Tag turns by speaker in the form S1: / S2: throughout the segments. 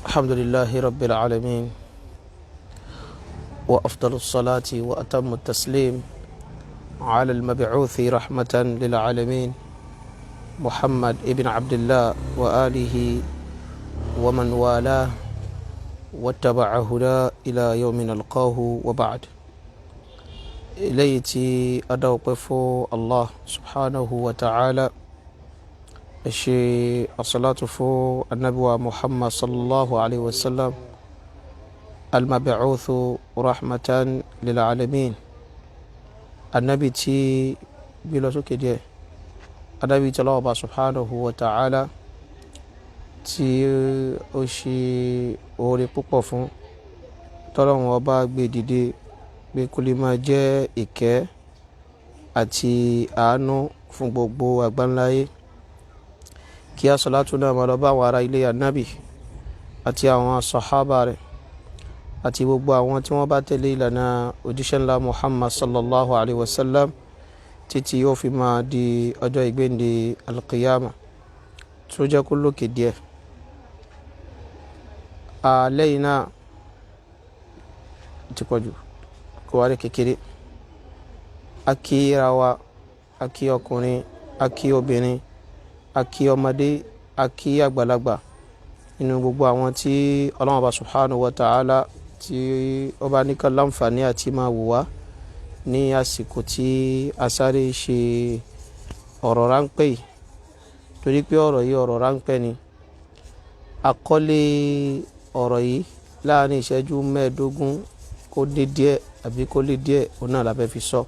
S1: الحمد لله رب العالمين، وأفضل الصلاة وأتم التسليم على المبعوث رحمة للعالمين محمد ابن عبد الله وآله ومن والاه واتبع هداه إلى يوم نلقاه، وبعد. إليتي أدوقف الله سبحانه وتعالى، ṣe asalatu fún anabiwa Muhammad sallallahu alayhi wa sallam, almabi'uthu rahmatan lil alamin, anabi tí bí lọ sókè díẹ̀, anabi tí Ọlọ́hun Ọba subhanahu wa ta'ala tí ó ṣe oore púpọ̀ fún, tọ́lọ́hun Ọba gbé dìde pé kó lè máa jẹ́ ìkẹ́ àti àánú fún gbogbo àgbáńláyé. Kí asalatu náà máa lọ bá àwọn ará ilé anabi àti àwọn sàhábà rẹ̀ àti gbogbo àwọn tí wọ́n bá tẹ̀lé ìlànà òjíṣẹ́ ńlá Muhammad sallallahu alayhi wa sallam títí yóò fi máa di ọjọ́ ìgbéǹde alqiyama. Tó jẹ́ kó lókè díẹ̀. Lẹ́yìn náà ti pọ̀jù kó wá ní kékeré. A kí ra wa, a kí ọkùnrin, a kí obìnrin, a kí ọmọdé, a kí àgbàlagbà nínú gbogbo àwọn tí Ọlọ́hun Ọba subhanahu wa ta'ala tí ó bá ní ká láǹfààní àti máa wò wá ní àsìkò tí a sáré ṣe ọ̀rọ̀ ráńpẹ́ yìí, torí pé ọ̀rọ̀ yìí ọ̀rọ̀ ráńpẹ́ ni. Àkọlé ọ̀rọ̀ yìí, láàrin ìṣẹ́jú 15 kó dé díẹ̀ àbí kó lé díẹ̀, òun náà la fẹ́ fi sọ.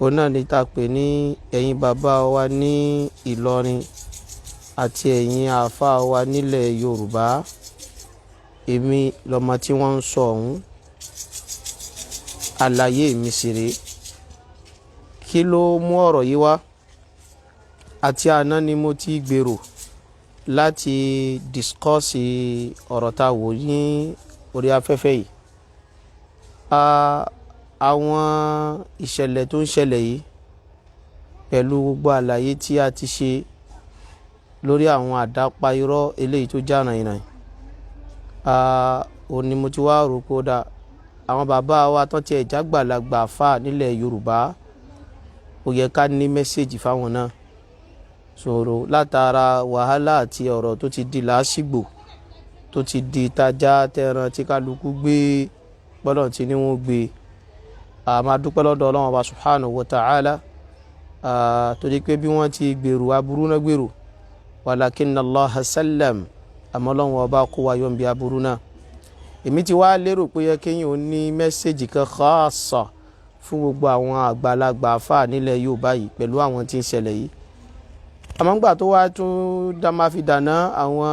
S1: Òun náà ni tá a pè ní ẹ̀yin bàbá wa ní Ìlọrin àti ẹ̀yin àáfàá wa nílẹ̀ Yorùbá, èmi lọ́mọ tí wọ́n ń sọ ọ̀hún. Àlàyé mi sì rèé. Kí ló mú ọ̀rọ̀ yìí wá? Àti àná ni mo ti gbèrò láti discuss ọ̀rọ̀ tá a wò ní orí afẹ́fẹ́ yìí. Àwọn ìṣẹ̀lẹ̀ tó ń ṣẹlẹ̀ yìí, pẹ̀lú gbogbo àlàyé tí a ti ṣe lórí àwọn àdápa irọ́ eléyìí tó já ràìnràìn, òun ni mo ti wá rò pé ó dáa, àwọn bàbá wa tó tiẹ̀ jágbàlagbà fà nílẹ̀ Yorùbá, ó yẹ ká ní message fáwọn náà sọ̀rọ̀ látara wàhálà àti ọ̀rọ̀ tó ti di làásìgbò, tó ti di tajà tẹran tí kálukú gbé gbọ́dọ̀ tí ní wọ́n gbé. A máa dúpẹ́ lọ́dọ̀ Ọlọ́run Ọba subhanahu wa ta'ala, torí pé bí wọ́n ti gbèrò aburú náà gbèrò, walakinna Allaha sallam, àmọ́ Ọlọ́run Ọba kó wa yọ̀ ń bí aburú náà. Èmi ti wá lérò pé yẹ kéèyàn ó ní message kan khassa fún gbogbo àwọn àgbàlagbà àfà nílẹ̀ Yorùbá yìí pẹ̀lú àwọn tí ń ṣẹlẹ̀ yìí. Àmọ́ ńgbà tó wá tún dá máa fi dáná àwọn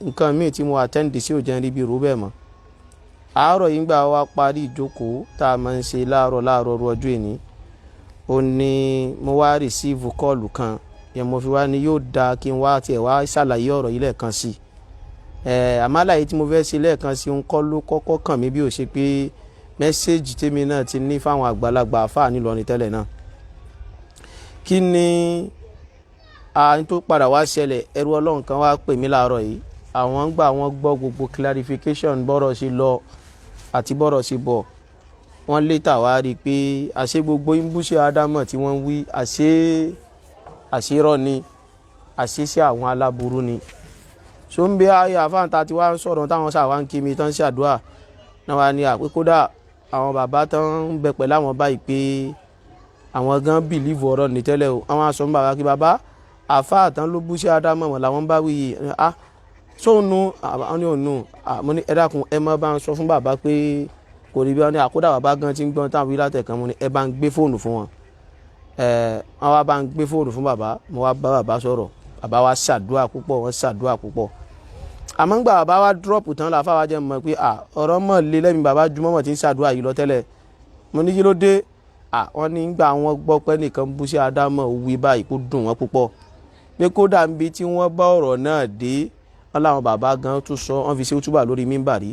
S1: nǹkan míì tí mo attend sí, ò jẹ́ rí bí rò bẹ́ẹ̀ mọ́. Àárọ̀ yìí, ńgbà wá parí ìjókòó tá a máa ń ṣe láàárọ̀ láàárọ̀ ru ọjọ́ ìní, ó ní mo wá receive call kan yẹn, mo fi wá ní yóò dáa kí n wá tiẹ̀ wá ṣàlàyé ọ̀rọ̀ yìí lẹ́ẹ̀kan sí i. Àmọ́ àlàyé tí mo fẹ́ ṣe lẹ́ẹ̀kan sí ń kọ́ ló kọ́kọ́ kàn mí, bí ó ṣe pé message tèmi náà ti ní fáwọn àgbàlagbà àfáà nílọrin tẹ́lẹ̀ náà. Kí ni àyìn tó padà wá ṣẹlẹ̀? Ẹrú Ọlọ́run kan wá pè mí láàárọ̀ yìí. Àwọn ń gbà wọ́n gbọ́ gbogbo clarification, bọ́rọ̀ sí lọ àti bọ́rọ̀ sí bọ̀. Wọ́n létà wá rí i pé àṣé gbogbo ìbúṣe ádámọ̀ tí wọ́n ń wí, àṣé àṣírọ́ ni, àṣé sí àwọn aláburú ni. So ń bí ayé àfáǹta tí wàá ń sọ̀rọ̀, táwọn ṣàwá ń kí mi tán ṣàdúrà náà, wá ní àpé kódà àwọn bàbá tán ń bẹ pẹ̀lú àwọn báyìí pé àwọn gan believe ọ̀rọ̀ ní tẹ́lẹ̀ o. Àwọn aṣọ ń bàbá kí bàbá àfáà tán ló bú sí ádámọ̀ wọn làwọn bá wí yìí. Ah, sóònù àwọn ní ònù. Mo ní ẹ dákun, ẹ má bá ń sọ fún bàbá pé kò rí bí wọn ní àkódà bàbá gan ti ń gbọ́n táwọn wí látẹ̀kan. Mo ní ẹ bá ń gbé fóònù fún wọn. Ẹ wọn wá bá ń gbé fóònù fún bàbá, mo wá bá bàbá sọ̀rọ̀. Bàbá wa ṣàdúrà púpọ̀, wọ́n ṣàdúrà púpọ̀. Àmọ́ ńgbà bàbá wa drop tán, làfà wa jẹ́ mọ̀ pé à ọ̀rọ̀ mọ̀ lé lẹ́mi bàbá jumọ́mọ̀ tí ń ṣàdúrà yìí lọ tẹ́lẹ̀. Mo ní kí ló dé? À wọ́n ní gbà wọ́n gbọ́ pé nìkan bú sí ádámọ̀ wí báyìí, kó dùn wọ́n púpọ̀, pé kódà níbi tí wọ́n bá ọ̀rọ̀ náà dé, wọ́n láwọn bàbá gan tún sọ, wọ́n fi ṣe útúbà lórí mímbàrí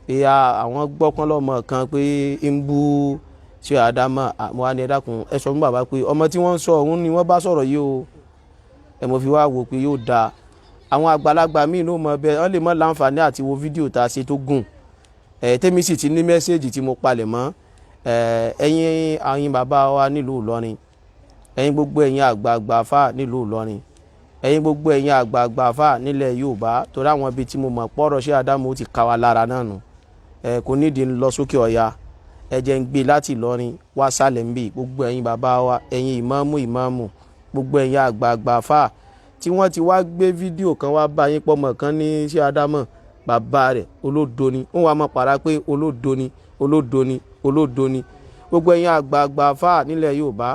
S1: pé àwọn gbọ́pọ́n lọ́mọ kan pé ń bú sí ádámọ̀. Mo wá ní ẹ dákun, ẹ sọ fún bàbá pé ọmọ tí wọ́n ń sọ òun ni wọ́n bá sọ̀rọ̀ yìí o. Ẹ mo fi wá wò pé yóò dáa. Àwọn àgbàlagbà míì ló mọ bẹ́ẹ̀, wọ́n lè mọ láǹfààní àti wo fídíò tá a ṣe tó gùn. Tèmi sì ti ní message tí mo palẹ̀ mọ́. Ẹ̀yin ẹ̀yin bàbá wa nílùú Ìlọrin, ẹ̀yin gbogbo ẹ̀yin àgbààgbà fà nílùú Ìlọrin, ẹ̀yin gbogbo ẹ̀yin àgbààgbà fà nílẹ̀ Yorùbá, torí àwọn ibi tí mo mọ̀ pọ̀rọ̀ ṣé Ádámù ti ká wa lára náà nù. Kò nídìí ń lọ sókè ọ̀ya, ẹ jẹ́ ń gbé láti Ìlọrin wá sálẹ̀ ń bì. Gbogbo ẹ̀yin bàbá wa, ẹ̀yin ìmáàmù ìmáàmù, gbogbo ẹ̀yin àgbààgbà fà tí wọ́n ti wá gbé fídíò kan wá bá yín pọ̀mọ̀ kan ní ṣé Ádámù bàbá rẹ̀ olódo ni, wọ́n wá mọ̀ pàrà pé olódo ni, olódo ni, olódo ni. Gbogbo ẹ̀yin àgbààgbà fà nílẹ̀ Yorùbá,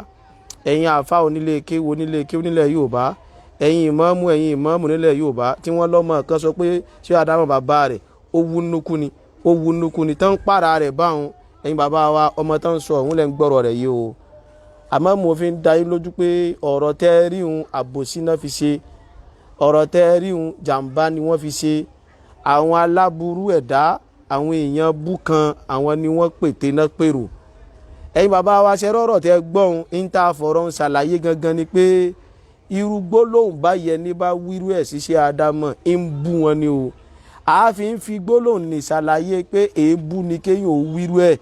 S1: ẹ̀yin àfa onílé kéwu onílé kéwu nílẹ̀ Yorùbá, ẹ̀yin ìmáàmù, ẹ̀yin ìmáàmù nílẹ̀ Yorùbá tí wọ́n lọ́mọ kan sọ pé ṣé Ádámù bàbá rẹ̀ ó wú núkú ni, ó wú núkú ni, tán ń pàrà rẹ̀ báwọn. Ẹ̀yin bàbá wa, ọmọ tán ń sọ òun lẹ́ ń gbọ́rọ̀ rẹ̀ yìí o. Àmọ́ mo fi ń da yín lójú pé ọ̀rọ̀ tẹ́ rí un, àbòsí náà fi ṣe. Ọ̀rọ̀ tẹ́ rí un, jàǹbá ni wọ́n fi ṣe. Àwọn aláburú ẹ̀dá, àwọn èèyàn bú kan, àwọn ni wọ́n pète náà pèrò. Ẹ̀yin bàbá wa, ṣe rọ̀rọ̀ tẹ́ gbọ́n ń ta fọ̀rọ̀ ń ṣàlàyé gangan ni pé irú gbólóhùn báyẹn ní bá wírú ẹ̀ ṣiṣẹ́ Ádámọ̀ ń bú wọn ni o. Àáfi ń fi gbólóhùn ní ṣàlàyé pé èébú ni kéèyàn ò wírú ẹ̀.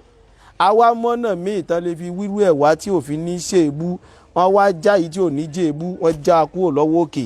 S1: Àwa mọ́nà míì tán lè fi wírú ẹ̀ wá tí òfin ní ṣèébú. Wọ́n wá já yìí tí ò ní jèébú, wọ́n já a kúrò lọ́wọ́ òkè.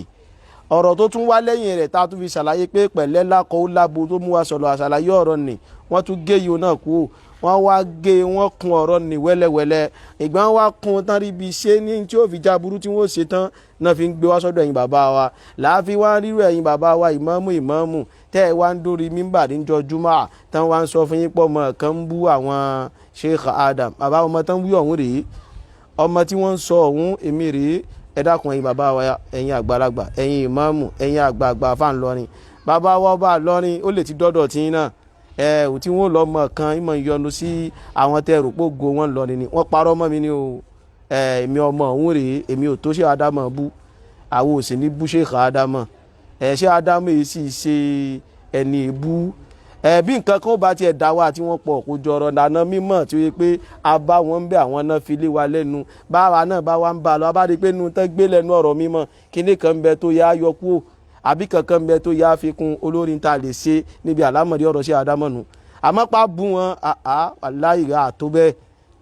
S1: Ọ̀rọ̀ tó tún wá lẹ́yìn rẹ̀ tá a tún fi ṣàlàyé pé pẹ̀lẹ́ lákọ̀ ó lábo tó mú wa sọ̀rọ̀ àṣàlàyé ọ̀rọ̀ nì, wọ́n tún gé yìí náà kúrò. Wọ́n wá gé, wọ́n kun ọ̀rọ̀ nì wẹ́lẹ́wẹ́lẹ́. Ìgbà wọn wá kun tán rí ibi ṣé ní tí ó fi já burú tí wọ́n ṣe tán náà fi ń gbé wá sọ́dọ̀ ẹ̀yin bàbá wa. Làáfi wá ń rírú ẹ̀yin bàbá wa ìmáàmù ìmáàmù tẹ́ ẹ wá ń dórí mímbà níjọ́ júmọ́ tán wá ń sọ fún yín pọ̀ mọ́ kan ń bú àwọn Sheikh Adam. Bàbá, ọmọ tán wí ọ̀hún rèé, ọmọ tí wọ́n ń sọ ọ̀hún èmi rèé. Ẹ dákun, ẹ̀yin bàbá wa, ẹ̀yin àgbàlagbà, ẹ̀yin ìmáàmù, ẹ̀yin àgbààgbà fáńlọrin, bàbá wa ọba lọrin, ó lè ti dọ́dọ̀ tí náà ẹ ò tí wọ́n lọ mọ̀ kan ìmọ̀ ìyọnu sí àwọn tẹ́ rò pé ògo wọn lọrin ni. Wọ́n parọ́ mọ́ mi ni o. Ẹ èmi ọmọ ọ̀hún rèé, èmi ò tó ṣe Ádámọ̀ bú, àwọn ò sì ní bú Sheikh Ádámọ̀. Ẹ ṣé Ádámọ̀ yìí sì ṣe ẹni ìbú. Ẹ bí nǹkan kan bá tiẹ̀ dá wa tí wọ́n pọ̀ kó jọrọ̀ dáná mímọ̀ tí ó yẹ pé a bá wọn ń bẹ, àwọn náà fi lé wa lẹ́nu, báwa náà bá wa ń bá a lọ, a bá rí i pé nu tán gbé lẹ́nu ọ̀rọ̀ mímọ̀ kíní kan ń bẹ tó yá yọ kúrò àbí kankan ń bẹ tó yá fi kún olórin tá a lè ṣe níbi àlámọ̀rí ọ̀rọ̀ ṣé Ádámọ̀ nù. Àmọ́ pa bú wọn àá aláìra àtó bẹ́ẹ̀.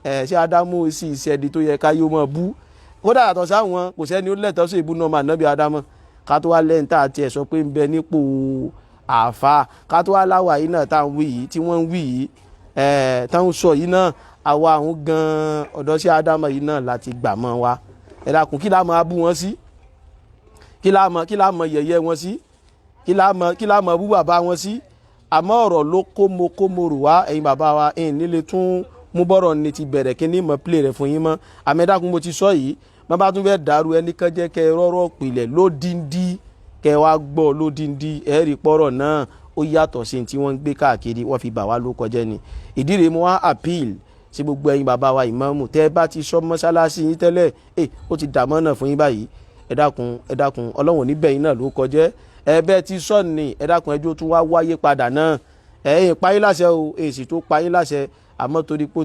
S1: Ẹ̀ ṣé Ádámọ̀ sì ṣẹ́ni tó yẹ ká yóò mọ̀ bú? Kódà yàtọ̀ sáwọn, kò sẹ́ni ó lẹ́tọ̀ọ́ sí ìbú náà mà nábì Ádámọ̀. Ká tó wá lẹ́yìn tá a tiẹ̀ sọ pé ń bẹ nípò àáfà, ká tó wá láwà yìí náà tá à ń wí yìí tí wọ́n ń wí yìí, tá ń sọ yìí náà, àwa àwọn gan-an ọ̀dọ́ sí Ádámọ̀ yìí náà láti gbà mọ́ wa. Ẹ dákun, kí la máa bú wọn sí? Kí la mọ yẹ̀yẹ́ wọn sí? Kí la mọ bú bàbá wọn sí? Àmọ́ ọ̀rọ̀ ló kó mo kó mo rò wá. Ẹ̀yin bàbá wa, ẹ̀yin nílé tún mú bọ́rọ̀ ni ti bẹ̀rẹ̀ kí ní mọ̀ play rẹ̀ fún yín mọ́. Àmọ́ ẹ dákun, mo ti sọ yìí, bàbá tún fẹ́ dàrú ẹnì kan jẹ́ kẹ́ rọ́rọ́ pilẹ̀ lódìndí, kẹ́ wá gbọ́ lódìndí, ẹ rí pọ́rọ̀ náà ó yàtọ̀ sí tí wọ́n ń gbé káàkiri, wọ́n fi bà wá ló kọjá ni. Ìdí rèé mo wá appeal sí gbogbo ẹ̀yin bàbá wa ìmáàmù tẹ́ ẹ bá ti sọ mọ́sálásí yín tẹ́lẹ̀, ẹ ó ti dààmú náà fún yín báyìí. Ẹ dákun, ẹ dákun, Ọlọ́run níbẹ̀ yín náà ló kọjẹ́. Ẹ bẹ́ẹ̀ ti sọ ní, ẹ dákun, ẹjọ́ tún wá wáyé padà náà. Ẹ ẹ pa yín láṣẹ o, èsì tó pa yín láṣẹ, àmọ́ torí pé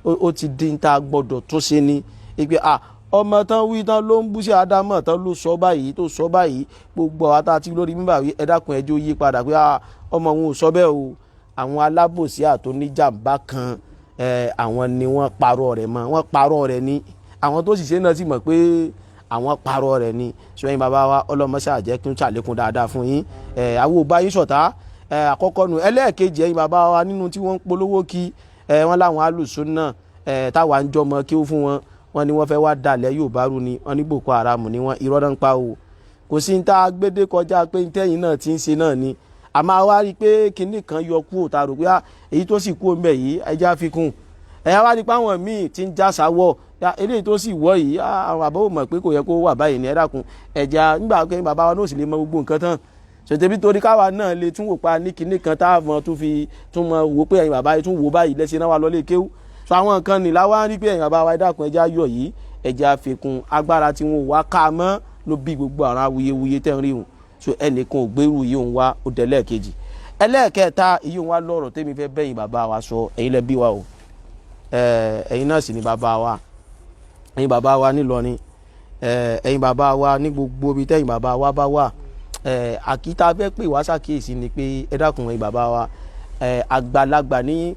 S1: ó ti di ta gbọ́dọ̀ tún ṣe ni ìpè à ọmọ tán wí tán ló ń bú sí Ádámọ̀ tán ló sọ báyìí tó sọ báyìí. Gbogbo àwọn tá a ti lórí mímbà wí, ẹ dákun, ẹjọ́ yí padà pé ọmọ òun ò sọ bẹ́ẹ̀ o. Àwọn alábòsí àtòníjàmbá kan, àwọn ni wọ́n parọ́ rẹ̀ mọ́, wọ́n parọ́ rẹ̀ ni. Àwọn tó sì ṣe náà sì mọ̀ pé àwọn parọ́ rẹ̀ ni. Sọyìn bàbá wa, ọlọ́mọṣẹ́ àjẹ́ kí n ṣàlékún dáadáa fún yín. Àwọn ò bá yín ṣọ̀tá. Àkọ́kọ́ nu. Ẹlẹ́ẹ̀kejì, ẹ̀yin bàbá wa, nínú tí wọ́n ń polówó kí wọ́n láwọn alùsùn náà táwa ń jọmọ kí ó fún wọn, wọ́n ní wọ́n fẹ́ wá dalẹ̀ Yorùbá rú ni, wọ́n ní Boko Haram ni wọ́n. Irọ́ náà ń pa o. Kò sí ní tá a gbédé kọjá pé ní tẹ́yìn náà ti ń ṣe náà ni. Àmọ́ àwa rí i pé kinní kan yọ kúrò tá a rò pé èyí tó sì kúrò ńbẹ̀ yìí, ẹja fi kún. Ẹ̀yà wá rí i pé àwọn míì ti ń já sáwọ́ eléyìí tó sì wọ́ yìí, àwọn àbá ò mọ̀ pé kò yẹ kó wà báyìí ní. Ẹ dákun, ẹja nígbà pé bàbá wa náà sì lè mọ gbogbo nǹkan tán ṣètẹ́bí, torí káwa náà lè tún wò pa ní kinní kan tá a mọ̀ tún fi tún mọ̀ wò pé ẹ̀yin bàbá yìí tún wò báyìí lẹ́sìn náà wà lọ́lé kéwú. So àwọn nǹkan nìlá wá ń rí pé ẹ̀yin bàbá wa, ẹ dákun, ẹja yọ yìí, ẹja fikún. Agbára tí wọn ò wá ká mọ́ ló bí gbogbo àwọn awuyewuye tẹ́ ń rí wọn. So ẹnìkan ò gbérù yìí òun wá ó dẹ̀ lẹ́ẹ̀kejì. Ẹlẹ́ẹ̀kẹta yìí òun wá lọ́rọ̀ tẹ́mi fẹ́ bẹ́yìn bàbá wa sọ. Ẹ̀yin lẹ bí wa o, ẹ̀yin náà sì ni bàbá wa. Ẹ̀yin bàbá wa nílọrin, ẹ̀yin bàbá wa ní gbogbo ibi tẹ́yin bàbá wa bá wà, Àkìtà fẹ́ pè wá ṣàkíyèsí ni pé ẹ dákun ẹ bàbá wa, àgbàlagbà ní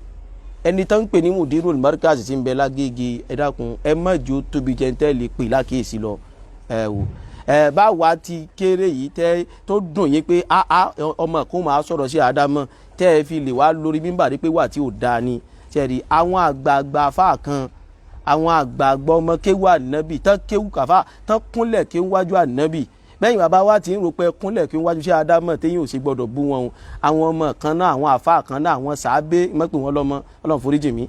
S1: ẹni tó ń pè ní Mudirul Markaz tí ń bẹ lágége. Ẹ dákun, ẹ má jò tóbi jẹ́ńtẹ́ lè pè lákìyèsí lọ. Ẹ wò ẹ bá wa ti kéré yìí tẹ tó dùn yín pé a ọmọ kó máa sọ̀rọ̀ sí àdámọ̀ tẹ́ ẹ fi lè wá lórí mímbàrí pé wà tí ò dáa ni. Tẹ̀rí àwọn àgbààgbà afá kan, àwọn àgbààgbà ọmọ kéwú ànábì tán, kéwú kàfá tán, kúnlẹ̀ kéwú wájú ànábì. Bẹ́yìn bàbá wa ti ń rò pé kúnlẹ̀ kéwú wájú sí àdámọ̀ téyìn ò sì gbọ́dọ̀ bú wọn o. Àwọn ọmọ kan náà, àwọn àfá kan náà, àwọn sàábé mọ́pẹ́ wọn lọ́mọ, Ọlọ́run foríjì mí,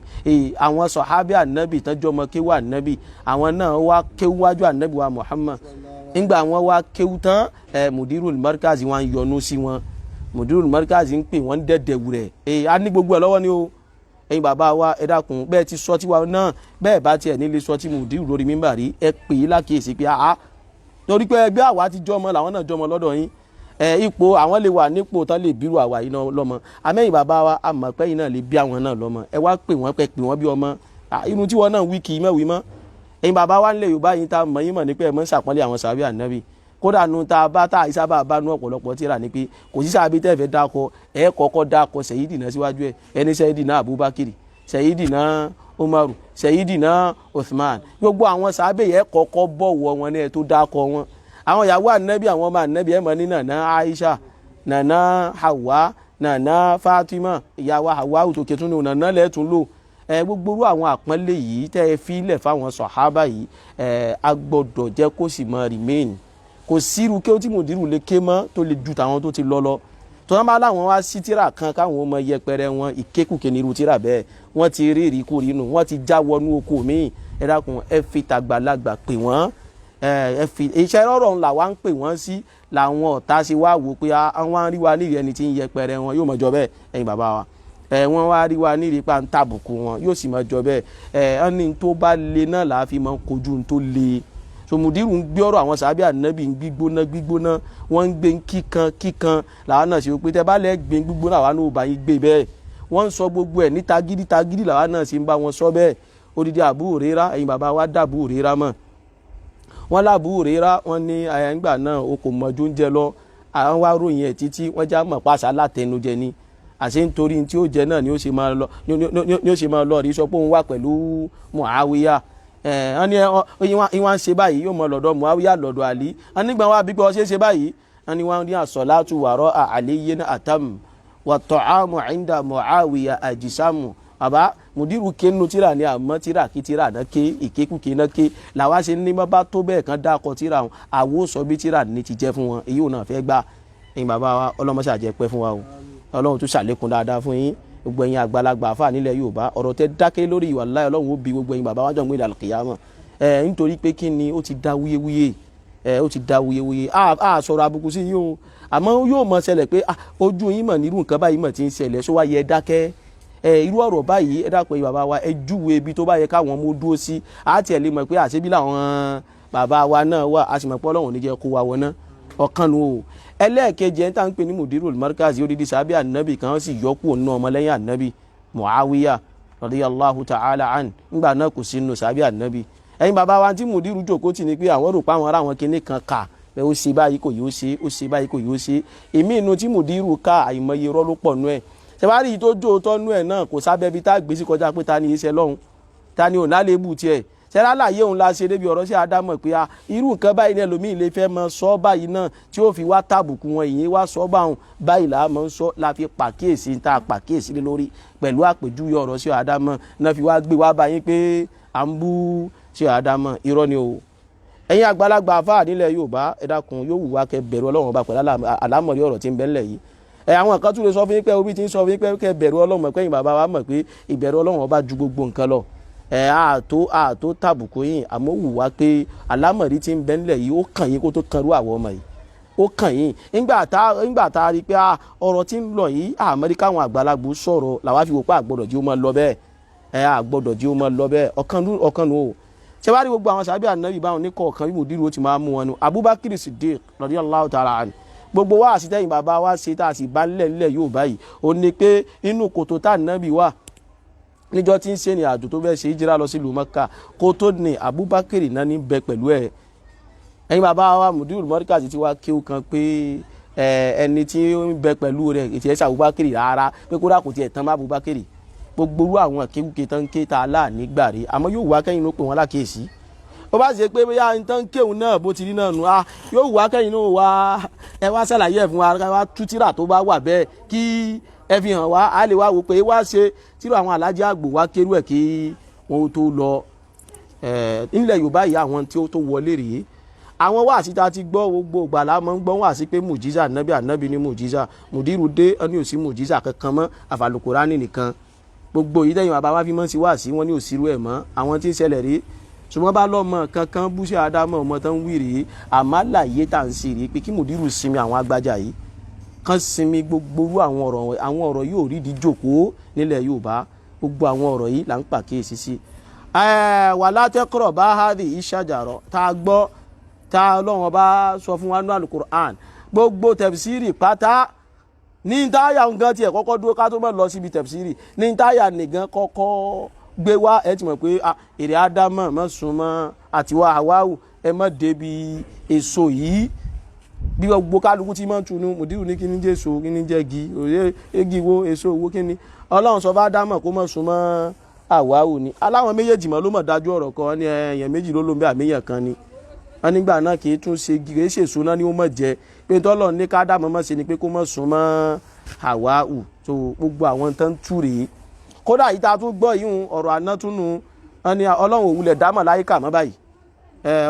S1: àwọn sọ̀hábẹ́ ànábì tán jọ ọmọ kéwú ànábì, àwọn náà wá kéwú wájú ànábì wa Muhammad. Nígbà wọn wá kéwú tán, Mudirul Markaz wọn yọ́nú sí wọn. Mudirul Markaz ń pè wọ́n dẹ́dẹ̀wù rẹ̀. A ní gbogbo ẹ̀ lọ́wọ́ ni o. Ẹ̀yin bàbá wa, ẹ dákun, bẹ́ẹ̀ ti sọ tiwa náà, bẹ́ẹ̀ bá tiẹ̀ nílé sọ tí Mudiru lórí mímbàrí, ẹ pè é lákìyèsí pé àá torí pé ẹgbẹ́ àwa ti jọmọ làwọn náà jọmọ lọ́dọ̀ yín. Ẹ ipò àwọn lè wà nípò tán lè bírù àwa yìí náà lọ́mọ. Àmẹ́yìn bàbá wa, àmọ́ pé yìí náà lè bí àwọn náà lọ́mọ. Ẹ wá pè wọ́n, pẹ́ pè wọ́n bí ọmọ inú tí wọ́n náà wí kì í mẹ́wìí mọ́. Ẹ̀yin bàbá wa nílẹ̀ Yorùbá yìí tá a mọ̀ yín mọ̀ ní pé ẹ mọ̀ ń ṣàpọ́nlé àwọn sàbí ànábì. Kódà nu tá a bá tá a ìsábà bá nu ọ̀pọ̀lọpọ̀ tíra ni pé kò sí sábì tẹ́ fẹ́ dákọ, ẹ kọ́kọ́ dákọ Sayyidina síwájú ẹ, ẹni Sayyidina Abubakar, Sayyidina Umaru, Sayyidina Uthman, gbogbo àwọn sàbẹ̀ yẹ kọ́kọ́ bọ̀wọ̀ wọn ní ẹ tó dákọ wọn. Àwọn ìyàwó ànábì, àwọn ọmọ ànábì, ẹ mọ̀ ní nàná Aisha, nàná Hawa, nàná Fatima, ìyàwó Hawa òtòkè tún ní nàná lẹ́ẹ̀tún lò. Ẹ gbogbo irú àwọn àpọ́nlé yìí tẹ́ ẹ fi lẹ̀ fáwọn sọ̀hábà yìí, ẹ a gbọ́dọ̀ jẹ́ kó sì mọ remain. Kò sírú kí ó tí Mùdírù lè ké mọ́ tó lè ju tàwọn tó ti lọ lọ tó wọn bá láwọn wá sí tíra kan káwọn ọmọ yẹpẹrẹ wọn ìkékùké ní irú tíra bẹ́ẹ̀. Wọ́n ti rí ìrìkúri nù, wọ́n ti já wọnú oko míì. Ẹ dákun, ẹ fi tàgbàlagbà pè wọ́n. Ẹ fi iṣẹ́ rọrọ̀ ńlá wa ń pè wọ́n sí làwọn ọ̀tá ṣe wá wò pé àwọn á rí wa nírí ẹni tí ń yẹpẹrẹ wọn yóò mọ̀ jọ bẹ́ẹ̀. Ẹ̀yin bàbá wa, ẹ wọ́n wá rí wa nírí pa ń tàbùkù wọn yóò sì mọ̀ jọ bẹ́ẹ̀. Ẹ ẹ́ni tó bá le náà là á fi máa kojú tó le. So Mùdírù ń gbé ọ̀rọ̀ àwọn sàbí ànábì ń gbígbóná gbígbóná, wọ́n ń gbé kíkan kíkan, làwọn náà ṣe pé tẹ́ bá lẹ́ gbé gbígbóná, àwa náà ò bá yín gbé bẹ́ẹ̀. Wọ́n ń sọ gbogbo ẹ̀ ní tagídí tagídí, làwọn náà ṣe ń bá wọn sọ bẹ́ẹ̀. Odidi Abu Huraira, ẹ̀yin bàbá wa dá Abu Huraira mọ̀. Wọ́n lábú Huraira, wọ́n ní àyàngbà náà o kò mọ̀jú oúnjẹ lọ. Àwọn wá ròyìn ẹ̀ títí wọ́n já mọ̀ pàṣẹ alátẹnujẹ ni, àṣé nítorí tí ó jẹ náà ni ó ṣe máa lọ, ni ó ṣe máa lọ rí sọ pé òun wà pẹ̀lú Muawiya. Wọ́n ní ìwọ̀n ṣe báyìí, yóò mọ lọ́dọ̀ Muawiya, lọ́dọ̀ Ali. Wọ́n nígbà wọn àbí pé wọ́n ṣe é ṣe báyìí, wọ́n ní wọ́n ní as-salatu wara'a Aliyyin atam wa ta'amu 'inda Muawiya ajisamu. Bàbá Mùdírù kénu tíra ni, àmọ́ tíra kí tíra náà ké, ìkékùké náà ké làwa ṣe ní bá tó bẹ́ẹ̀ kan dákọ̀ tíra wọn, àwo sọ bí tíra ní ti jẹ́ fún wọn. Èyí ò náà fẹ́ gbà. Ẹ̀yin bàbá wa, ọlọ́mọṣà jẹ́ pẹ́ fún wa o. Ọlọ́run tún ṣàlékún dáadáa fún yín. Gbogbo ẹ̀yin àgbàlagbà àfà nílẹ̀ Yorùbá, ọ̀rọ̀ tẹ́ dákẹ́ lórí wallahi, Ọlọ́run ó bi gbogbo ẹ̀yin bàbá wájọ́ ìgbéra kìyàmọ̀ ẹ̀, nítorí pé kí ni, ó ti dá wúyewúye ẹ̀, ó ti dá wúyewúye. A sọ̀rọ̀ àbùkù sí yín o, àmọ́ yóò mọ̀ ṣẹlẹ̀ pé ojú yín mọ̀ nírú nǹkan báyìí mọ̀ ti ń ṣẹlẹ̀, sọ wá yẹ dákẹ́ ẹ irú ọ̀rọ̀ báyìí? Ẹ dákun, ẹ̀yin bàbá wa, ẹ júwe ibi tó bá yẹ káwọn ọmọ dúró sí. Àti ẹ̀ lè mọ̀ pé àṣebí làwọn bàbá wa náà wà, a sì mọ̀ pé Ọlọ́run ní jẹ́ kó wa wọná ọ̀kan nu o. Ẹlẹ́ẹ̀kejì, ẹ̀ ń tà ń pè ní Mudirul Markaz, odidi sàbí ànábì kan sì yọkù ònú ọmọlẹ́yìn ànábì Muawiya radiyallahu ta'ala an, ńgbà náà kò sí nù sàbí ànábì. Ẹ̀yin bàbá wa, tí Mudiru jókòó tì ní pé àwọn rò pé àwọn ará wọn kinní kan kà pé ó ṣe báyìí kò yóò ṣe, ó ṣe báyìí kò yóò ṣe. Èmi inú tí Mudiru ká, àìmọye irọ́ ló pọ̀ nú ẹ̀. Ṣẹ̀wárí tó jó tọ́ nú ẹ̀ náà kò sábẹ́ bí tá a gbé sí kọjá pé ta ni iṣẹ́ lọ́hùn, ta ni ò lálébù tiẹ̀. Ṣẹlá láàyè òun la ṣe débi ọ̀rọ̀ sí Ádámọ̀ pé a irú nǹkan báyìí náà lómi lè fẹ́ mọ sọ báyìí náà tí ó fi wá tàbùkù wọn, ìyẹn wá sọ báwọn báyìí là á mọ̀ ń sọ, la fi pàkíyèsí tá a pàkíyèsí lé lórí pẹ̀lú àpèjúwe ọ̀rọ̀ sí Ádámọ̀ náà fi wá gbé wá báyìí pé à ń bú sí Ádámọ̀. Irọ́ ni o. Ẹ̀yin àgbàlagbà àfáà nílẹ̀ Yorùbá, ẹ dákun, yóò wù wá kẹ́ bẹ̀rù Ọlọ́run ọba pẹ̀lú àlámọ̀rí ọ̀rọ̀ tí ń bẹ ńlẹ̀ yìí. Ẹ àwọn kan tún lè sọ fún yín pé obi ti ń sọ fún yín pé kẹ́ bẹ̀rù Ọlọ́run, mọ̀ pé ẹ̀yin bàbá wa mọ̀ pé ìbẹ̀rù Ọlọ́run ọba ju gbogbo nǹkan lọ. Ẹ àtó àtó tàbùkù yín, àmọ́ wù wá pé àlámọ̀rí tí ń bẹ ńlẹ̀ yìí, ó kàn yín kó tó kan rú àwọn ọmọ yìí, ó kàn yín. Ńgbà tá a rí i pé ọ̀rọ̀ tí ń lọ yìí, àmọ́rí káwọn àgbàlagbà sọ̀rọ̀ làwa fi wò pé àgbọ̀dọ̀ jí ó máa lọ bẹ́ẹ̀. Ẹ àgbọ̀dọ̀ jí ó máa lọ bẹ́ẹ̀. Ọ̀kan nù o. Ṣé wàá rí gbogbo àwọn sàbí ànábì báwọn ní kọ̀ọ̀kan bí Mùdírù ó ti máa mú wọn nu Abubakar Siddiq radiyallahu ta'ala anhu. Gbogbo wa àsìtẹ́yìn bàbá wa ṣe tá a sì bá ńlẹ̀ ńlẹ̀ yóò báyìí, ó ní pé inú kòtò tá ànábì wà níjọ́ tí ń ṣe ní àjò tó fẹ́ ṣe hijira lọ sílùú Mẹ́kà, kó tó ní Abubakar náà ní bẹ pẹ̀lú ẹ̀. Ẹ̀yin bàbá wa, Mùdírù Mọ́ríkàsì ti wá kéwù kan pé Ẹni tí ń bẹ pẹ̀lú rẹ̀ kì í ṣe Abubakar rárá, pé kódà kò tiẹ̀ tán bá Abubakar. Gbogbo irú àwọn kéwúké tán ké ta aláàní gbà rí, àmọ́ yóò wá kẹ́yìn ló pè wọ́n lákèésí. Ó bá ṣe pé bóyá n tán kéwù náà bó ti rí náà nù, á yóò wá kẹ́yìn náà wá ẹ wá ṣàlàyé ẹ̀ fún wa, wá tú tírà tó bá wà bẹ́ẹ̀ kí ẹ fi hàn wá, á lè wá wò pé wá ṣe tírà àwọn alájà àgbò wá kérú ẹ̀ kí wọn ó tó lọ. Nílẹ̀ Yorùbá yìí, àwọn tí ó tó wọlé rèé, àwọn wáàsí tá a ti gbọ́, gbogbo ìgbà la máa ń gbọ́ wáàsí pé mùjíza ànábì, ànábì ní mùjíza. Mùdírù dé, ẹni ò sí mùjíza kankan mọ́ àfàlùkùránì nìkan. Gbogbo yìí tẹ̀yìn bàbá wa fi mọ́ sí wáàsí wọn ní òsirú ẹ̀ mọ́ àwọn tí ń ṣẹlẹ̀ rí. Ṣùgbọ́n bá lọ́mọ kankan bú sí àdámọ̀ ọmọ tó ń wí rèé, àmọ́ àlàyé tá à ń ṣe rèé pé kí mùdírù sinmi àwọn agbájá yìí, kán sinmi gbogbo irú àwọn ọ̀rọ̀. Àwọn ọ̀rọ̀ yóò rí di jòkóó nílẹ̀ Yorùbá. Gbogbo àwọn ọ̀rọ̀ yìí là ń pàkíyèsí sí. Wala taqraba hadhihi shajara tá a gbọ́ tá a Ọlọ́run bá sọ fún wa ní alukur'an, gbogbo tafsiri pátá ní táyà nǹkan tiẹ̀ kọ́kọ́ dúró ká tó mọ̀ lọ síbi tafsiri ní táyà nìkan kọ́kọ́ gbé wá. Ẹ ti mọ̀ pé èrè ádámọ̀ mọ̀ súnmọ́ àtiwá àwáwù, ẹ mọ̀ débi èso yìí. Bí gbogbo kálukú tí máa ń tunu mùdírù ní kíní jẹ́ èso, kíní jẹ́ igi òye, igi wo, èso wo, kíní Ọlọ́run sọ bá dámọ̀ kó mọ̀ súnmọ́ àwáwù ni. Aláwọn méjèèjì mọ́ ló mọ̀ dájú ọ̀rọ̀ kan ní ẹ̀yàn méjì ló ló ń bẹ́ àmìyàn kan ni wọ́n nígbà náà kì í tún ṣe kì í ṣèso náà ni ó mọ̀ jẹ́ pé tọ́lọ̀ ní ká dámọ̀ mọ̀ ṣe ni pé kó mọ̀ súnmọ́ àwáwù. Tó gbogbo àwọn tó ń tú rèé. Kódà yìí tá a tún gbọ́ yìí, ọ̀rọ̀ àná tún nu wọn ni Ọlọ́run ò wulẹ̀ dá màláíkà mọ́ báyìí.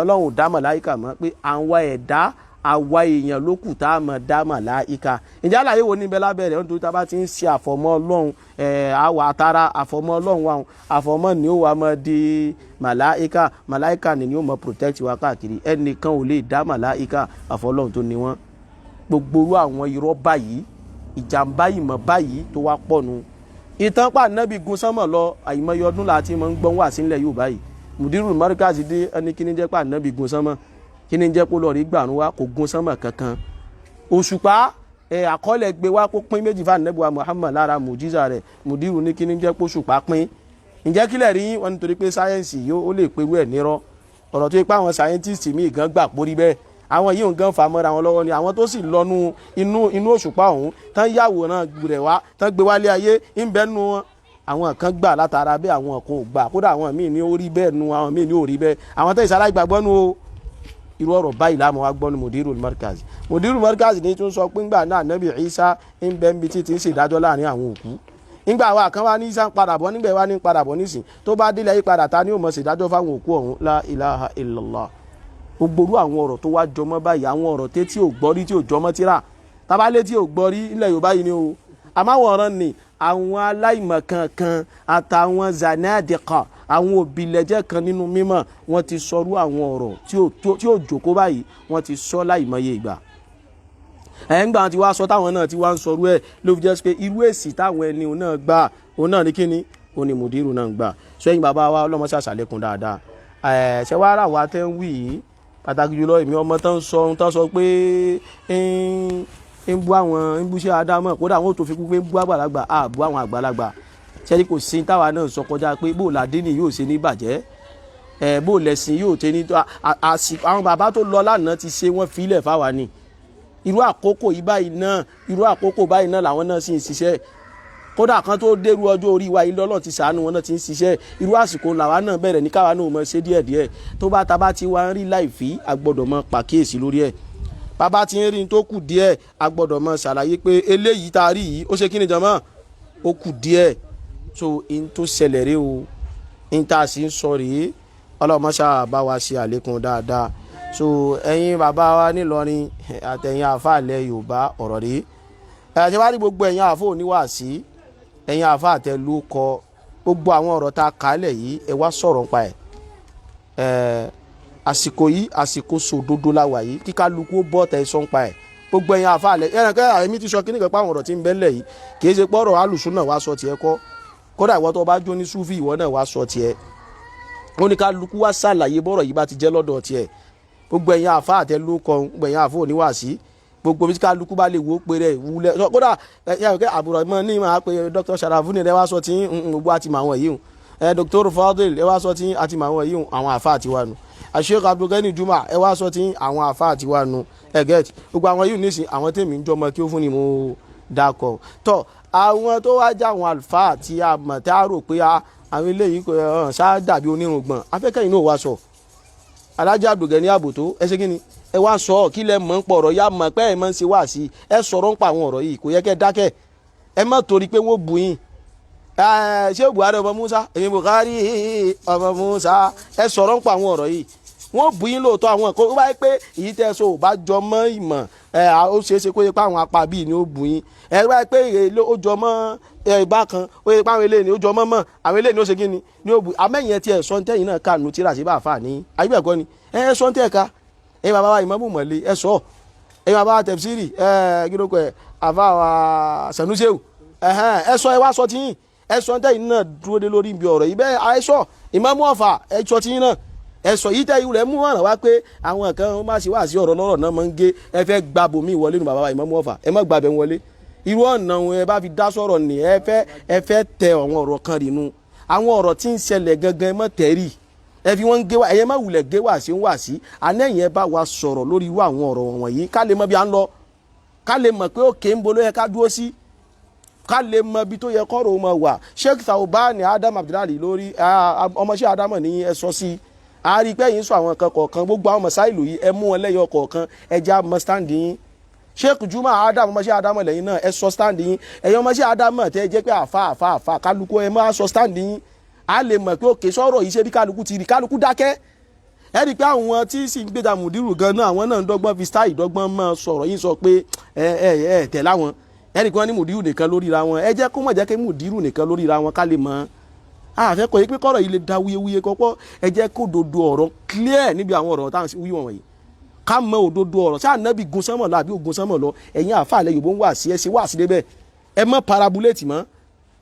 S1: Ọlọ́run ò dá màláíkà mọ́, pé àwọn ẹ̀dá àwa èèyàn ló kù tá a mọ̀ dá màláíkà. Ǹjẹ́ àlàyé wo níbẹ̀ lábẹ́rẹ́ nítorí tá a bá ti ń ṣe àfọ̀mọ́ Ọlọ́run, àwa àtàrà àfọ̀mọ́ Ọlọ́run wa, àfọ̀mọ́ ni ó wà mọ́ di màláíkà, màláíkà ni ó mọ̀ protect wa káàkiri. Ẹnìkan ò lè dá màláíkà àfọlọ́run tó ní wọ́n. Gbogbo irú àwọn irọ́ báyìí, ìjàmbá ìmọ̀ báyìí tó wá pọ̀ nu. Ìtàn pa nábì gun sánmọ̀ lọ, àìmọye ọdún láti máa ń gbọ́n wà sílẹ̀ yóò báyìí. Mùdírù mọ́ríkàsì dé, ẹni kí ni jẹ́ pa nábì gun sánmọ̀, kí ni jẹ́ kó lọ rí gbàrún wá? Kò gun sánmọ̀ kankan. Òṣùpá àkọọ́lẹ̀ gbé wá kó pín méjì fún ànábì wa Muhammad lára mùjíza rẹ̀. Mùdírù ní kí ni jẹ́ kó ṣùpá pín? Ǹjẹ́ kílẹ̀ rí wọn? Nítorí pé sáyẹ́ǹsì yóò ó lè perú ẹ̀ nírọ́. Ọ̀rọ̀ tó yẹ pé àwọn sáyẹ́ntìsì míì gan gbà pórí bẹ́ẹ̀, àwọn yìí nǹkan fà mọ́ra wọn lọ́wọ́ ni. Àwọn tó sì lọ́nu inú inú òṣùpá ọ̀hún tán yàwòrán rẹ̀ wá tán gbé wálé ayé ń bẹ́ nu wọn. Àwọn kan gbà látara bẹ́ẹ̀, àwọn kan ò gbà. Kódà àwọn míì ní ó rí bẹ́ẹ̀ nu, àwọn míì ní ò rí bẹ́ẹ̀. Àwọn tẹ́ ìsàlá ìgbàgbọ́ nu o. Irú ọ̀rọ̀ báyìí láàmú wa gbọ́ ní Mudirul Markaz. Mudirul Markaz ní tún sọ pé ńgbà náà Nabi Isa ń bẹ́ níbi tí ti ń ṣèdájọ́ láàrin àwọn òkú. Ńgbà wa kan wá ní Isa ń padà bọ̀, nígbà wa ní padà bọ̀ nísìn, tó bá délé ayé padà, ta ni ó mọ̀ ṣèdájọ́ fáwọn òkú ọ̀hún? La ilaha illallah. Gbogbo irú àwọn ọ̀rọ̀ tó wá jọmọ́ báyìí, àwọn ọ̀rọ̀ tẹ́ tí ò gbọ́ rí, tí ò jọmọ́ tíra tabalé tí ò gbọ́ rí ilẹ̀ Yorùbá yìí ni o. Àmọ́ àwọn ọ̀ràn ni àwọn aláìmọ̀kankan àtàwọn zanadiqa, àwọn òbílẹ̀jẹ́ kan nínú mímọ̀, wọ́n ti sọrú àwọn ọ̀rọ̀ tí ò jókòó báyìí, wọ́n ti sọ láìmọye ìgbà. Ẹ̀ ń gbà tí wàá sọ táwọn náà ti wá ń sọrú ẹ̀, ló fi jẹ́ pé irú èsì táwọn ẹni òun náà gbà, òun náà ní kíni, òun ni mùdírù náà gbà. Sẹ́yìn bàbá wa, ọlọ́mọṣẹ́ àṣàlékún dáadáa. Ẹ̀ ṣẹ́ wàá rà wá tẹ́ ń wí yìí, pàtàkì jùlọ èmi ọmọ tán sọ ohun tán sọ pé ń bú àwọn, ń bú sí Ádámọ̀, kódà àwọn ò tó fi kú pé ń bú àgbàlagbà, á bú àwọn àgbàlagbà. Sẹ́ni kò sí táwa náà sọ kọjá pé bó làdínì yóò ṣe ní bàjẹ́, ẹ̀ bó lẹ̀sìn yóò ṣe ní àsìkò. Àwọn bàbá tó lọ lánàá ti ṣe wọ́n filẹ̀ fáwa ni. Irú àkókò yìí báyìí náà, irú àkókò báyìí náà làwọn náà sì ń ṣiṣẹ́. Kódà kan tó dérú ọjọ́ orí wa yìí, lọ́lọ́ ti sàánú wọn náà ti ń ṣiṣẹ́. Irú àsìkò làwa náà bẹ̀rẹ̀ ní káwa náà mọ̀ ṣe díẹ̀díẹ̀. Tó bá ta bá ti wá ń rí láìfí, a gbọ́dọ̀ mọ pàkíyèsí lórí ẹ̀. Bàbá ti ń rí tó kù díẹ̀, a gbọ́dọ̀ mọ ṣàlàyé pé eléyìí tá a rí yìí, ó ṣe kí ni jọmọ́, ó kù díẹ̀. So in tó ṣẹlẹ̀ rí o, in tá a sì ń sọ rèé. Ọlọ́mọṣà bá wa ṣe àlékún dáadáa. So ẹ̀yin bàbá wa nílọrin àtẹ̀yin àfáà ilẹ̀ Yorùbá, ọ̀rọ̀ rèé. Ẹ̀ ṣe wá rí gbogbo ẹ̀yin àfáà oníwàásí, ẹ̀yin àfáà àtẹ̀lú kọ gbogbo àwọn ọ̀rọ̀ tá a kà á lẹ̀ yìí, ẹ wá sọ̀rọ̀ nípa ẹ̀. Ẹ̀ àsìkò yìí, àsìkò sòdodo la wà yìí, kí kálukú bọ́ tẹ̀ sọ́ nípa ẹ̀. Gbogbo ẹ̀yin àfáà lẹ̀ ẹ̀ràn kẹ́ àmì ti sọ kí nìkan pa àwọn ọ̀rọ̀ tí ń bẹ ńlẹ̀ yìí, kì í ṣe pọ́rọ̀ alùsùn náà wá sọ tiẹ̀ kọ́. Kódà ìwọ tó bá jó ní súfì, ìwọ náà wá sọ tiẹ̀. Ó ní kálukú wá ṣàlàyé bọ́rọ̀ yìí bá ti jẹ́ lọ́dọ̀ tiẹ̀. Gbogbo ẹ̀yin àfáà àtẹlú kọ, gbogbo ẹ̀yin àfáà oníwàásí, gbogbo bí kálukú bá lè wo pé rẹ̀ wúlẹ̀. Kódà ẹ ẹ àbúrò mọ́ ní máa pe Dr. Sharafuni rẹ wá sọ tí gbogbo àti mọ àwọn yìí. Ẹ Dr. Fadil, ẹ wá sọ tí àti màwọn yìí, àwọn àfa àti wa nù. Sheikh Abdulgani Juma, ẹ wá sọ tí àwọn àfa àti wa nù. Ẹ get gbogbo àwọn yìí nísìn, àwọn tèmi ń jọmọ kí ó fún ni mo dákọ tọ. Àwọn tó wá já àwọn àlùfáà tí a mọ̀ tí a rò pé àwọn eléyìí kò ṣáà dàbí onírùngbọ̀n, afẹ́kẹ́yìn náà wá sọ. Alhaji Abdulgani Àbòtó, ẹ ṣe kí ni, ẹ wá sọ kí lẹ mọ̀ ń pọ̀ ọ̀rọ̀ yá mọ̀ pé ẹ mọ̀ ń ṣe wá sí, ẹ sọ̀rọ̀ ń pa àwọn ọ̀rọ̀ yìí. Kò yẹ kẹ́ dákẹ́, ẹ má torí pé wọ́n bù yín. Ṣé Buhari ọmọ Musa, èmi Buhari ọmọ Musa, ẹ sọ̀rọ̀ ń pa àwọn ọ̀rọ̀ yìí. Wọ́n bù yín lóòótọ́, àwọn nǹkan ó bá yẹ pé èyí tẹ́ sọ ò bá jọ mọ́ ìmọ̀ ẹ, ó ṣeé ṣe kó yẹ pé àwọn apá bíi ni ó bù yín. Ẹ bá yẹ pé ó jọ mọ́ ẹ ìbá kan, ó yẹ pé àwọn eléyìí ni ó jọ mọ́ mọ́, àwọn eléyìí ni ó ṣe kí ni ni ó bù. Amẹ́yìn ẹ tiẹ̀ sọ tẹ́yìn náà kà nù tíra sí bá fà ní ayé bẹ́ẹ̀ kọ́ ni ẹ sọ tẹ́ ká. Ẹ bàbá wa ìmọ̀mù mọ̀lẹ́, ẹ sọ. Ẹ bàbá wa tẹ̀fsírì, ẹ kí ló kọ ẹ, àfa wa Sanusewu, ẹ sọ, ẹ wá sọ tiyín. Ẹ sọ tẹ́yìn náà dúró dé lórí ibi ọ̀rọ̀ yìí bẹ́ẹ̀. Ẹ sọ ìmọ̀mù Ọ̀fà, ẹ sọ tiyín náà. Ẹ sọ yìí tẹ́ ìwúrẹ́ mú ọ̀ràn wá pé àwọn kan ó má ṣe wá sí ọ̀rọ̀ lọ́rọ̀ náà máa ń gé. Ẹ fẹ́ gba bòmí wọlé nu bàbá wa ìmọ̀mù Ọ̀fà, ẹ má gbàbẹ̀ wọlé. Irú ọ̀nà òun ẹ bá fi dá sọ̀rọ̀ ní, ẹ fẹ́ tẹ àwọn ọ̀rọ̀ kan rìnnú, àwọn ọ̀rọ̀ tí ń ṣẹlẹ̀ gangan, ẹ má tẹ̀ rí. Ẹ fi wọ́n ń gé wá, ẹ̀yẹ má wulẹ̀ gé wá sí ń wá sí anẹ́yìn. Ẹ bá wa sọ̀rọ̀ lórí irú àwọn ọ̀rọ̀ wọ̀nyí, ká lè mọ bí a ń lọ, ká lè mọ̀ pé òkè ń bolo yẹ ká dúró sí, ká lè mọ ibi tó yẹ kọ́rọ̀ mọ wà. Sheikh Taubani Adam Abdullahi lórí ọmọọṣẹ́ Adamu ní ẹ sọ sí a rí i pé yín sọ àwọn kan kọ̀ọ̀kan. Gbogbo àwọn mọ̀sáìlù yìí, ẹ mú wọn lẹ́yọ kọ̀ọ̀kan, ẹ já mọ stand yín. Sheikh Juma Adam, ọmọọṣẹ́ Adamu lẹ́yìn náà, ẹ sọ stand yín. Ẹ̀yin ọmọọṣẹ́ Adamu tẹ́ ẹ jẹ́ pé àfa àfa àfa kálukú, ẹ máa sọ stand yín. A lè mọ̀ pé òkè sọ̀rọ̀ yìí ṣe bí kálukú ti rí, kálukú dákẹ́. Ẹ rí i pé àwọn tí sì ń gbéra mùdírù gan náà, àwọn náà ń dọ́gbọ́n fi style dọ́gbọ́n mọ́ sọ̀rọ̀ yín, sọ pé ẹ ẹ ẹ tẹ̀ láwọn. Ẹ rí i pé wọ́n ní mùdírù nìkan lórí ra wọn. Ẹ jẹ́ kó mọ̀ jẹ́ kí mùdírù nìkan lórí ra wọn, ká lè mọ̀. Àfẹ́ kọ́ yìí pé kọ́rọ̀ yìí lè da wuyewuye kọ́kọ́. Ẹ jẹ́ kó dodo ọ̀rọ̀ clear níbi àwọn ọ̀rọ̀ táwọn wí wọ̀nyí, ká mọ òdodo ọ̀rọ̀. Ṣáà nábì gun sánmọ̀ lọ àbí ògun sánmọ̀ lọ? Ẹ̀yin àfàlẹ́ Yorùbá ń wà sí, ẹ ṣe wà sí débẹ̀, ẹ mọ́ parabuléètì mọ́.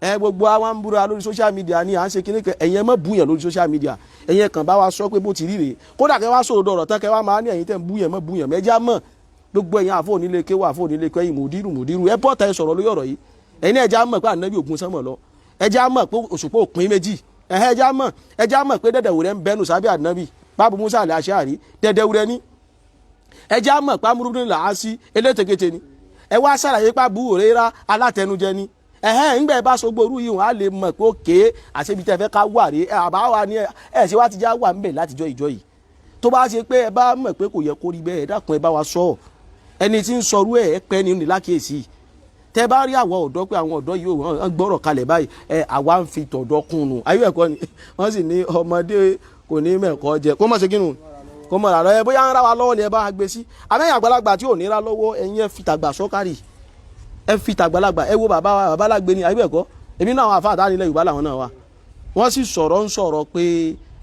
S1: Ẹ gbogbo àwọn ń búra lórí social media ni à ń ṣe kíní kan. Ẹ̀yin ẹ mọ́ búyàn lórí social media. Ẹ̀yin ẹ kàn bá wa sọ pé bó ti rí rèé. Kódà kẹ́ wá sọ̀rọ̀ ọ̀rọ̀ tán, kẹ́ wá máa ní ẹ̀yin tẹ́ ń búyàn, mọ́ búyàn mẹ́jà mọ́. Gbogbo ẹ̀yin àfọ̀ onílé kéwà, àfọ̀ onílé kẹ́yìn, mùdírù mùdírù, ẹ bọ́ta, ẹ sọ̀rọ̀ lórí ọ̀rọ̀ yìí. Ẹ̀yin náà, ẹ já mọ̀ pé ànábì ògùn sánmọ̀ lọ. Ẹ já mọ̀ pé òṣùpá òpin méjì. Ẹ já mọ̀, ẹ já mọ̀ pé dẹ̀dẹ̀wùrẹ́ ń bẹ́nu sábẹ́ ànábì báàbù Musa àlẹ́ àṣàrí, dẹ̀dẹ̀wùrẹ́ ní. Ẹ já mọ̀ pé amúrúdún làásì elétekéte ni. Ẹ wá ṣàlàyé pé Abu Huraira alátẹnujẹ ni. Ẹ̀hẹ́n, ńgbẹ́ bá sọ gbóru yìí, wọn á lè mọ̀ pé òkè àṣebi tẹ́ fẹ́ ká wà rí. Àbá wa ni ẹ ṣe wá ti já wà ńbẹ̀ látijọ́ ìjọ yìí. Tó bá ṣe pé ẹ bá mọ̀ pé kò yẹ kó rí bẹ́ẹ̀, ẹ dákun, ẹ bá wa sọ. Ẹni tí ń sọrú ẹ, ẹ pẹ́ ní lákèésí. Tẹ bá rí àwọn ọ̀dọ́ pé àwọn ọ̀dọ́ yìí ò gbọ́rọ̀ kalẹ̀ báyìí, ẹ àwa ń fi tọ̀dọ̀ kún un. Ayé ẹ̀kọ́ ni wọ́n sì ní ọmọdé kò ní mẹ̀kọ́ jẹ kó mọ̀ ṣe kínú kó mọ̀ rà lọ. Ẹ bóyá ń ra wa lọ́wọ́ ni ẹ bá gbé sí àmẹ́yìn àgbàlagbà tí ò ní ra lọ́wọ́. Ẹ̀yin, ẹ fi tàgbà sọ́kárì, ẹ fi tàgbàlagbà. Ẹ wo bàbá wa, bàbá lágbé ni. Ayé ẹ̀kọ́ èmi náà, àwọn àfa àtàrí ilẹ̀ Yorùbá làwọn náà wà. Wọ́n sì sọ̀rọ̀ ń sọ̀rọ̀ pé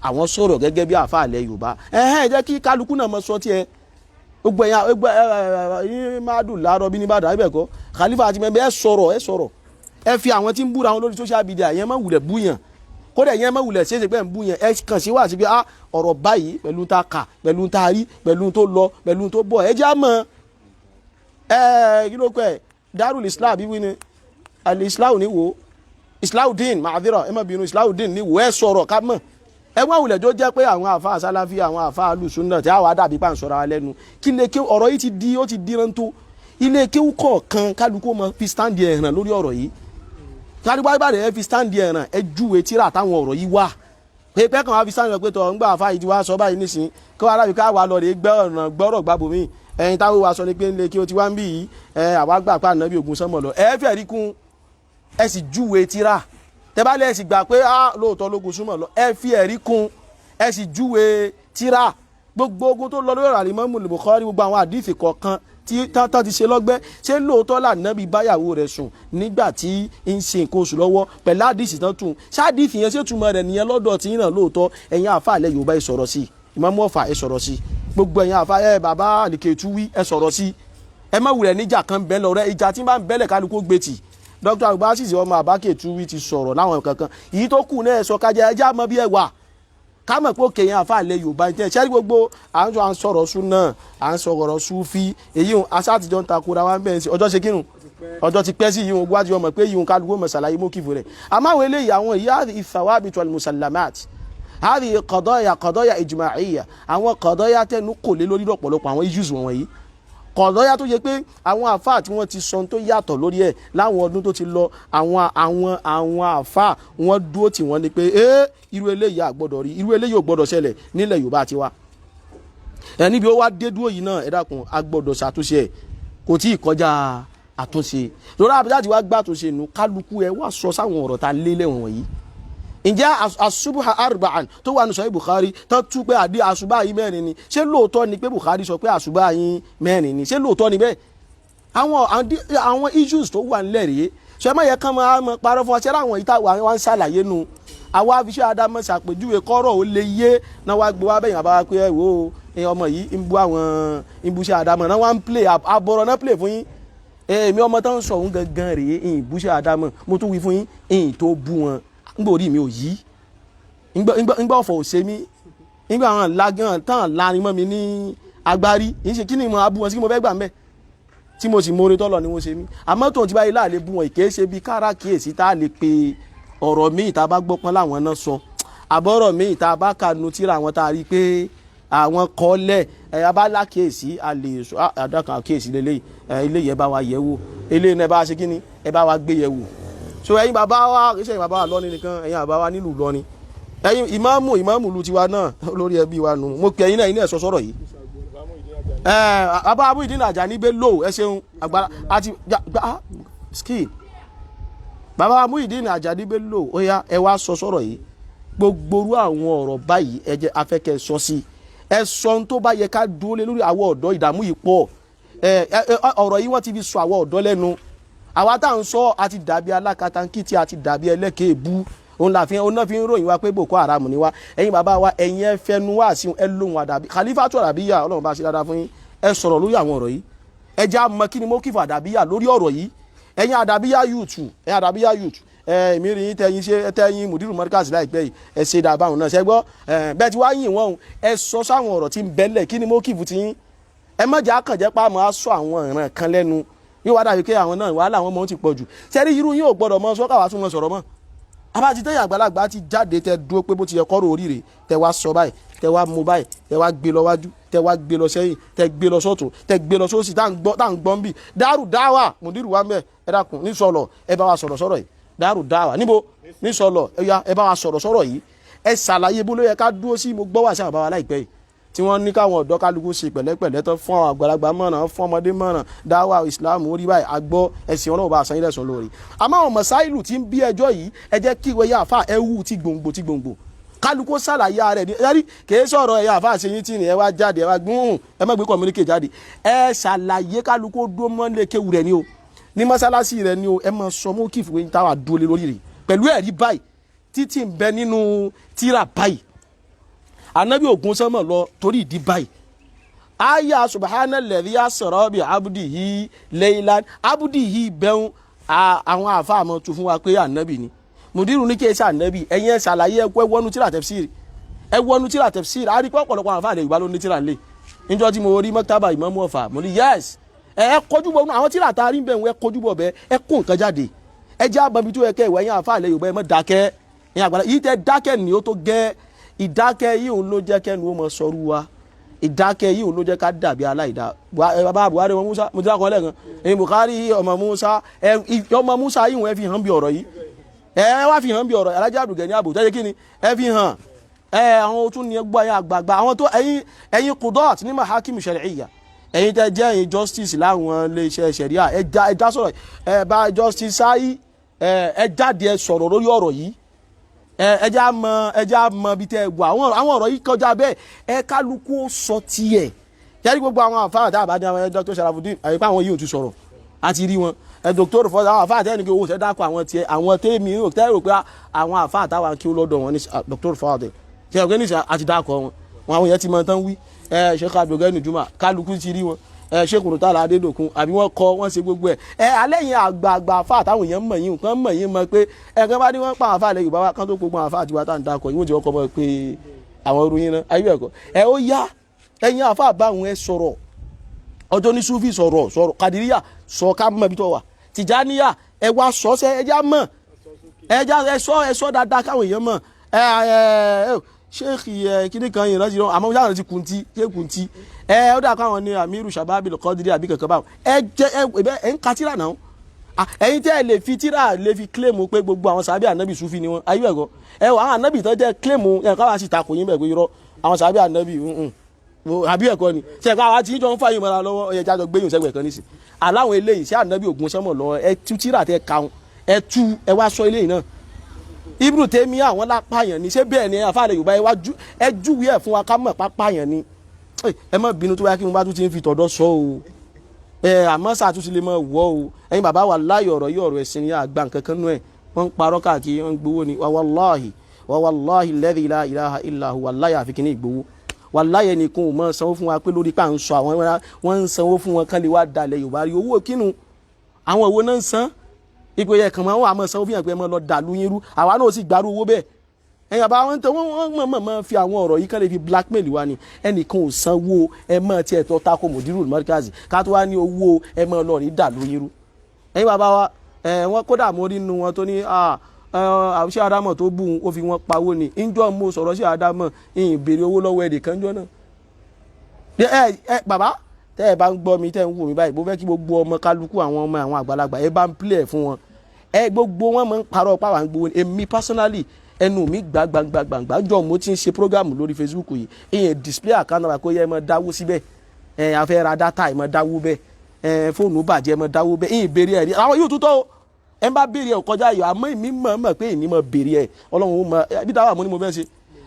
S1: àwọn sọ̀rọ̀ gẹ́gẹ́ bí àfa àlẹ̀ Yorùbá. Ẹ̀hẹ́n, jẹ́ kí kálukú náà mọ sọ tiẹ̀. Gbogbo ẹ̀yà gbogbo ẹ̀ ẹ̀ máa dùn láàárọ̀ bí nìbàdàn. Ayé ẹ̀kọ́ Khalifa àti mẹ́bẹ́, ẹ sọ̀rọ̀, ẹ sọ̀rọ̀. Ẹ fi àwọn tí ń búra wọn lórí social media yẹn, má wulẹ̀ búyàn. Kódà yẹn, má wulẹ̀ ṣeéṣe pé ń búyàn. Ẹ kàn sí wá sí pé ah, ọ̀rọ̀ báyìí, pẹ̀lú ta kà, pẹ̀lú ta rí, pẹ̀lú tó lọ, pẹ̀lú tó bọ̀, ẹ já mọ̀. Ẹ kí ló kọ ẹ, Darul Islam bí wí ni Al-Islam ní wo Islahudeen maadira, ẹ má bínú, Islahudeen ní wo. Ẹ sọ̀rọ̀ ká mọ̀. Ẹ wá wulẹ̀ tó jẹ́ pé àwọn àfa sálàfí, àwọn àfa alùsùnà tí àwọn àdàbí pa ń sọ̀rọ̀ wa lẹ́nu. Kí lè kí ọ̀rọ̀ yìí ti di, ó ti di rántó. Ilé kéwú kọ̀ọ̀kan, kálukú mọ fi stand ẹ̀ hàn lórí ọ̀rọ̀ yìí. Kálukú àgbàdo, ẹ fi stand ẹ̀ hàn, ẹ júwe tíra táwọn ọ̀rọ̀ yìí wà. Pé pẹ́ kàn wá fi stand ẹ̀ pé tọ̀ ńgbà àfa yìí ti wá sọ báyìí nísìnyí, kí wọ́n arábì ká wà lọ rè gbẹ́ ọ̀nà gbọ́rọ̀ gbàbò mí. Ẹ̀yin táwọn wa sọ ni pé ńlẹ̀ kí o ti wá ń bì yìí, ẹ àwa gbà pa ànábì ògùn sánmọ̀ lọ. Ẹ fẹ́ rí kún, ẹ sì júwe tíra. Tẹ́bálẹ̀ ẹ sì gbà pé á lóòótọ́ lógun súnmọ̀ lọ, ẹ fi ẹ̀rí kún, ẹ sì júwe tíra. Gbogbo ogun tó lọ lórí ọ̀rọ̀ Al-Imam Bukhari, gbogbo àwọn àdìsí kọ̀ọ̀kan tí tán ti ṣe lọ́gbẹ́, ṣé lóòótọ́ lànàbí báyàwó rẹ̀ sùn nígbà tí ń ṣe nǹkan oṣù lọ́wọ́ pẹ̀lú àdìsí tán tún ṣáàdìsí yẹn, ṣé túmọ̀ rẹ̀ nìyẹn lọ́dọ̀ tí yín náà lóòótọ́? Ẹ̀yin àfa àlẹ́ Yorùbá, ẹ sọ̀rọ̀ sí. Ìmáàmù Ọ̀fà, ẹ sọ̀rọ̀ sí. Gbogbo ẹ̀yin àfa, ẹ bàbá àlìkètú wí, ẹ sọ̀rọ̀ sí. Ẹ má wulẹ̀ níjà kan bẹ́ẹ̀ lọ rẹ. Ìjà tí bá ń bẹ́lẹ̀, kálukú gbé tì. Dr. Abdulbasis ọmọ àbákẹ́tù wí ti sọ̀rọ̀ láwọn kankan. Èyí tó kù náà, ẹ sọ kájẹ, ẹ já mọ́ bí ẹ wà, ká mọ̀ pé òkè yẹn àfa àlẹ́ Yorùbá ní tẹ́ ṣẹ́rí. Gbogbo à ń sọ, à ń sọ̀rọ̀ súnà, à ń sọ̀rọ̀ súfì, èyí ń asátijọ́ ń takora wa ń bẹ̀rẹ̀ sí ọjọ́ ṣe kírun. Ọjọ́ ti pẹ́ sí yìí, wọn gbájú ọmọ pé yìí wọn kálukú mọ̀ ṣàlàyé mọ́kìfù rẹ̀. Àmọ́ àwọn eléyìí, àwọn ìyá ìfàwábìtú al-musallamat, hadi qadaya, qadaya ijma'iyya, àwọn qadaya tẹnu kò lé lórí lọ́pọ̀lọpọ̀, àwọn issues wọ̀nyí, qadaya tó yẹ pé àwọn àfáà tí wọ́n ti sọ tó yàtọ̀ lórí ẹ̀ láwọn ọdún tó ti lọ, àwọn àfáà wọ́n dúró tì wọ́n ni pé ẹ́ irú eléyìí àgbọ́dọ̀ rí, irú eléyìí ò gbọ́dọ̀ ṣẹlẹ̀ nílẹ̀ Yorùbá tiwa. Ẹ níbi ó wá dé dúró yìí náà, ẹ dákun, a gbọ́dọ̀ ṣàtúnṣe ẹ̀, kò tí ì kọjá àtúnṣe lórí àbújá tí wàá gbà àtúnṣe nù. Kálukú ẹ wá sọ sáwọn ọ̀rọ̀ ta lé lẹ́wọ̀n wọ̀nyí. Ǹjẹ́ asubuha arba'an tó wà ní sọ Bukhari tán tú pé àdí àṣùbà yìí mẹ́rin ni, ṣé lóòótọ́ ni pé Bukhari sọ pé àṣùbà yìí mẹ́rin ni? Ṣé lóòótọ́ ni bẹ́ẹ̀? Àwọn issues tó wà nílẹ̀ rèé. Ṣe má yẹ kán máa mọ parọ́ fún wa. Ṣé láwọn ìta wà wá ń ṣàlàyé nu àwa afiṣẹ́ Adamu ṣàpèjúwe kọ́rọ̀ ó lè yé náà, wá gbé wá bẹ́yìn àbáwá pé ẹ wò ó, ọmọ yìí ń bú àwọn ìbúṣẹ́ Adamu náà, wá ń play àbọ̀rọ̀ náà play fún yín. Èmi ọmọ tó ń sọ òun gangan rèé, ìbúṣẹ́ Adamu, mo tún wí fún yín, ìyìn tó bú wọn ngbà orí mi ò yí, ngbà ọ̀fọ̀ ò ṣe mí, ngbà àwọn lágàn tán lárin mọ́ mi ní agbárí yìí, ṣe kí ni mo abú wọn sí? Kí mo fẹ́ gbà ń bẹ̀ tí mo sì mórí tọ́lọ̀ ni wọ́n ṣe mí. Àmọ́ tóun ti báyìí láàlẹ́ bú wọn, ìkéé ṣe bí kára kíyèsí tá a lè pe ọ̀rọ̀ míì tá a bá gbọ́ pọ́n láwọn náà sọ, àbọ̀rọ̀ míì tá a bá kanu tíra àwọn tá a rí pé àwọn kọ́lẹ̀ ẹ̀ abá lákìyèsí, a lè sọ àdàkàn àkíyèsí lélẹ́yìí, ẹ̀ eléyìí ẹ bá wa yẹ̀ wò, eléyìí náà ẹ bá wa ṣe kí ni, ẹ bá wa gbé yẹ̀ wò. So ẹ̀yin bàbá wa, kì í ṣe ẹ̀yin bàbá wa lọ́ni nìkan, ẹ̀yin bàbá wa nílùú lọ́ni, ẹ̀yin ìmáàmù, ìmáàmù lu tiwa náà, lórí ẹbí wa nù, mo pè ẹ̀yin náà, ẹ̀yin náà sọ sọ̀rọ̀ yìí. Ẹ bàbá Abúdín Àjàní Bello, ẹ ṣeun agbára àti gba skill. Bàbá Muyideen Àjàní Bello, ó yá, ẹ wá sọ sọ̀rọ̀ yìí. Gbogbo orú àwọn ọ̀rọ̀ báyìí, ẹ jẹ́ afẹ́kẹ́ sọ sí ẹ sọ ohun tó bá yẹ ká dúró lé lórí. Àwọn ọ̀dọ́, ìdààmú yìí pọ̀. Ẹ ọ̀rọ̀ yìí, wọ́n ti fi sọ àwọn ọ̀dọ́ lẹ́nu. Àwa tá à ń sọ, a ti dàbí alákatakítí, a ti dàbí ẹlẹ́kẹ̀ẹ́bú. Òun là fi òun náà fi ń ròyìn wa pé Boko Haram ni wa. Ẹ̀yin bàbá wa, ẹ̀yin ẹ fẹnu wá sí ẹ lóhun àdàbí Khalifatu Àdàbíyà, Ọlọ́run bá ṣe dáadáa fún yín. Ẹ sọ̀rọ̀ lórí àwọn ọ̀rọ̀ yìí, ẹ já mọ̀ kí ni mo kí fún àdàbíyà lórí ọ̀rọ̀ yìí. Ẹ̀yin àdàbíyà youth, ẹ̀yin àdàbíyà youth, ẹ èmi rí yín tẹ̀yin ṣe tẹ̀yin mùdírù mọ́ríkàsì láìpẹ́ yìí, ẹ ṣe dáa báwọn náà ṣe gbọ́. Ẹ bẹ́ẹ̀ tí wàá yìn wọ́n, ẹ sọ sáwọn ọ̀rọ̀ tí ń bẹ́lẹ̀, kí ni mo kí fún ti yín? Ẹ má jẹ́ àkànjẹ́ pa àmọ́ á sọ àwọn ìran kan lẹ́nu, yóò wá dàbí pé àwọn náà wàhálà àwọn ọmọ ti pọ̀ jù. Sẹ́rí irú yín ò gbọ́dọ̀ mọ sọ́kà wá tún mọ sọ̀rọ̀ mọ́. Abájí tẹ́yìn àgbàlagbà ti jáde, tẹ dúró pé bó ti yẹ kọ́rọ̀ oríire, tẹ wá sọ báyìí, tẹ wá mú báyìí, tẹ wá gbé lọ wájú, tẹ wá gbé lọ sẹ́yìn, tẹ gbé lọ sọ́tún, tẹ gbé lọ sósì, tá à ń gbọ́, tá à ń gbọ́ ń bì. Dárù dáwà, mùdírù wa mẹ́, ẹ dákun, ní sọlọ, ẹ bá wa sọ̀rọ̀ sọ̀rọ̀ yìí. Dárù dáwà níbo ní sọlọ, ẹ yá, ẹ bá wa sọ̀rọ̀ sọ̀rọ̀ yìí, ẹ ṣàlàyé bó ló yẹ ká dúró sí. Mo gbọ́ wà sí àwọn bàbá wa láìpẹ́ yìí tí wọ́n ní káwọn ọ̀dọ́ kálukú ṣe pẹ̀lẹ́pẹ̀lẹ́, tó fún àwọn àgbàlagbà mọ̀ràn, fún ọmọdé mọ̀ràn, dáwà ìsìláàmù orí báyìí, àgbọ̀ ẹ̀sìn Ọlọ́run bá àṣà ilẹ̀ sọ lórí. Àmọ́ àwọn mọ̀sáìlù tí ń bí ẹjọ́ yìí, ẹ jẹ́ kí ìwé yà fà ẹ wù tí gbòǹgbò tí gbòǹgbò, kálukú ṣàlàyé ara ẹ̀ ní ẹ̀rí. Kìí sọ̀rọ̀ ẹ̀yà àfa àṣeyín tí ni ẹ wá jáde, ẹ wá gún, ẹ má gbé communique jáde. Ẹ ṣàlàyé, kálukú dúró mọ́ lé kéwù rẹ̀ ni o, ní mọ́sálásí rẹ̀ ni o. Ẹ máa sọ mọ́ kí ìfowópamọ́ táwa dúró lé lórí rẹ̀ pẹ̀lú ẹ̀rí báyìí títí ń bẹ nínú tíra báyìí, anabi ogun sánmọ̀ lọ torí ìdí báyìí, aya subhana alladhi asra bi abdihi laylan, abdihi bẹ́hùn, àwọn àfáàmọ́ tún fún wa pé anabi ni. Mùdírù ní kí ẹ ṣe anabi. Ẹ̀yin ẹ ṣàlàyé, ẹ wọnú tíra tafsir, ẹ wọnú tíra tafsir. A rí pé ọ̀pọ̀lọpọ̀ àwọn àfáà Yorùbá ló ní tíra ńlẹ̀. Níjọ́ tí mo rí mọ́tàbà Ìmámù Ọ̀fà, mo ní yes, ẹ kọjú bọ̀ àwọn tíra tá a rí bẹ́ẹ̀, ẹ kọjú bọ̀ bẹ́ẹ̀, ẹ kó nǹkan jáde, ẹ jẹ́ àbọ̀bí tó yẹ kẹ́ ìwẹ̀. Ẹ̀yin àfáà Yorùbá, ẹ má dákẹ́. Ẹ̀yin àgbàlá yìí tẹ́ dákẹ́ ni ó tó gẹ́. Ìdákẹ́ yìí òun ló jẹ́ kẹ́nu ó mọ sọrú wa. Ìdákẹ́ yìí òun ló jẹ́ ká dàbí aláìdá. Bàbá Buhari, ọmọ Musa, mo ti dákọ̀ lẹ́ẹ̀kan, ẹ̀yin Buhari, ọmọ Musa, ọmọ Musa yìí, wọ́n fi hàn bí ọ̀rọ̀ yìí, ẹ wá fi hàn bí ọ̀rọ̀ Alhaji Abdulgani Abu tẹ́jẹ́ kí ni ẹ fi hàn ẹ. Àwọn tún ní gbọ́, ẹ̀yin àgbààgbà, àwọn tó ẹ̀yin kudot ní mahakim shar'iyya, ẹ̀yin tẹ́ jẹ́ ẹ̀yin justice láwọn iléeṣẹ́ ṣẹ̀ríà, ẹ já sọ̀rọ̀. Ẹ bá justice sáyí, ẹ jáde, ẹ sọ̀rọ̀ lórí ọ̀rọ̀ yìí. Ẹ já mọ, ẹ já mọ bí tẹ wà. Àwọn ọ̀rọ̀ yìí kọjá bẹ́ẹ̀, ẹ kálukú sọ tiẹ̀. Yẹ́nì gbogbo àwọn àfáà tá a bá ní àwọn Dr. Sharafudin, àyíká àwọn yìí ò ti sọ̀rọ̀, a ti rí wọn. Ẹ Dr. Fọdà, àwọn àfáà tẹ́ni kí owó ṣẹ́ dákọ̀ àwọn tiẹ̀, àwọn tẹ́mi ò tẹ́ rò pé àwọn àfáà táwa kí ó lọ́dọ̀ wọn ní Dr. Fọdà ṣe ọ̀gẹ́ nìṣẹ́ àti dákọ̀ wọn wọn, àwọn yẹn ti mọ tán wí. Ẹ Sheikh Abdulgani Juma, kálukú ti rí wọn. Ẹ Sheikh Murtala Adédòkun, àbí wọ́n kọ wọ́n ṣe gbogbo ẹ̀. Ẹ alẹ́ yẹn àgbààgbà àfáà táwọn èèyàn mọ̀ yín nǹkan mọ̀ yín mọ̀ pé ẹ kan bá ní wọ́n pa àfáà lẹ Yorùbá wa kan tó gbogbo àfáà tiwa tá à ń dákọ̀ yìí, wọ́n ti kọ́ mọ̀ pé àwọn irú yín náà ayé ẹ̀kọ́ ẹ ó yá. Ẹ̀yin àfáà bá àwọn ẹ sọ̀rọ̀, ọjọ́ ní Sufi sọ̀rọ̀, sọ̀rọ̀ Kàdíríyà sọ, ká mọ̀ ibi tó wà. Tìjàníyà, ẹ wá sọ ṣẹ, ẹ já mọ̀, ẹ já ẹ sọ, ẹ sọ dáadáa káwọn èèyàn mọ̀. Ẹ ẹ ẹ sheikh ẹ kíní kan yìí rántí, àmọ́ yàrá ti Kunti, ṣé Kunti ẹ ó dà káwọn ní Amiru Shababil Qadiri àbí kankan báwọn. Ẹ jẹ ẹ ẹ ń ka tíra náà. Ẹ̀yin tẹ́ ẹ lè fi tíra lè fi claim pé gbogbo àwọn sàbí ànábì Sufi ni wọn, ayé ẹ̀gọ́ ẹ wọ àwọn ànábì tó jẹ́ claim ẹ̀ káwá sì takò yín bẹ̀ pé irọ́, àwọn sàbí ànábì àbí ẹ̀kọ́ ni ṣe ẹ̀kọ́ àwa tí jọ ń fàyè mọ́ra lọ́wọ́. Ẹ̀ jájọ gbé yòó sẹ́gbẹ̀ẹ́ kan nísìn aláwọn eléyìí ṣé ànábì ògùn sẹ́mọ̀ lọ. Ẹ tú tíra tẹ kàún, ẹ tú, ẹ wá sọ eléyìí náà. Ibnu Taymiyyah, àwọn lápáyàn ni, ṣé bẹ́ẹ̀ ni? Àfáàlẹ̀ Yorùbá, ẹ wá ẹ júwe ẹ̀ fún wa ká mọ̀ pápáyàn ni. Ẹ má bínú tó bá kí mo bá tún ti ń fi tọ̀dọ̀ sọ o, ẹ àmọ́ sàtúnṣe lè mọ wọ́ o. Ẹ̀yin bàbá wa láyọ̀, ọ̀rọ̀ yìí ọ̀rọ̀ ẹ̀sìn ni, àgbà nǹkan kan nú ẹ̀. Wọ́n ń parọ́ káàkiri, wọ́n ń gbowó ni. Wàláhì wàláhì alladhi la ilaha illa huwa, wàláhì àfi kìíní ìgbowó, wàláhì ẹnìkan ò mọ̀ sanwó fún wa pé lórí pa à ń sọ àwọn. Wọ́n ń sanwó fún wọn kán lè wá dalẹ̀ Yorùbá rí owó kínú. Àwọn òwò náà ń san ipò yẹ kàn máa wà mọ̀ sanwó fún yàn pé ẹ mọ̀ lọ dàlú yín rú, àwa náà sì gbárù owó bẹ́ẹ̀. Ẹ̀yin àbá wọn tẹ wọ́n mọ̀ mọ̀ fi àwọn ọ̀rọ̀ yìí kán lè fi blackmail wa ni. Ẹnìkan ò sanwó ẹ mọ̀ tiẹ̀ tó tako Mudirul Markazi ká tó wá ní owó ẹ mọ̀ lọ rí dàlú yín rú. Ẹ̀yin bàbá wa, ẹ wọ́n kódà mo rí inú wọn tó ní àṣẹ àdámọ̀ tó bù ú, ó fi wọn pawó ni. Ńjọ́ mo sọ̀rọ̀ sí àdámọ̀, ìyìn béèrè owó lọ́wọ́ ẹnìkan ńjọ́ náà. Ẹ ẹ bàbá, tẹ́ ẹ bá ń gbọ́ mi, tẹ́ ẹ ń wò mí báyìí, mo fẹ́ kí gbogbo ọmọ kálukú, àwọn ọmọ àwọn àgbàlagbà, ẹ bá ń play ẹ̀ fún wọn. Ẹ gbogbo wọn máa ń parọ́ pàwọn gbowó. Èmi personally, ẹnu mi gbà gbangba gbangba jọ, mo ti ń ṣe program lórí Facebook yìí, ìyẹn display account number kó yẹ ẹ máa dáwó síbẹ̀. Ẹ a fẹ́ ra data, ẹ máa dáwó bẹ́ẹ̀. Ẹ fóònù bàjẹ́, ẹ máa dáwó bẹ́ẹ̀. Ìyẹn béèrè ẹ̀ rí àwọn yóò tún tọ́ o. Ẹ bá béèrè ẹ̀ kọjá yìí, àmọ́ èmi mọ̀ mọ̀ pé èmi mọ̀ béèrè ẹ̀. Ọlọ́run ó mọ̀ bí dáwà mo ní mo fẹ́ ṣe.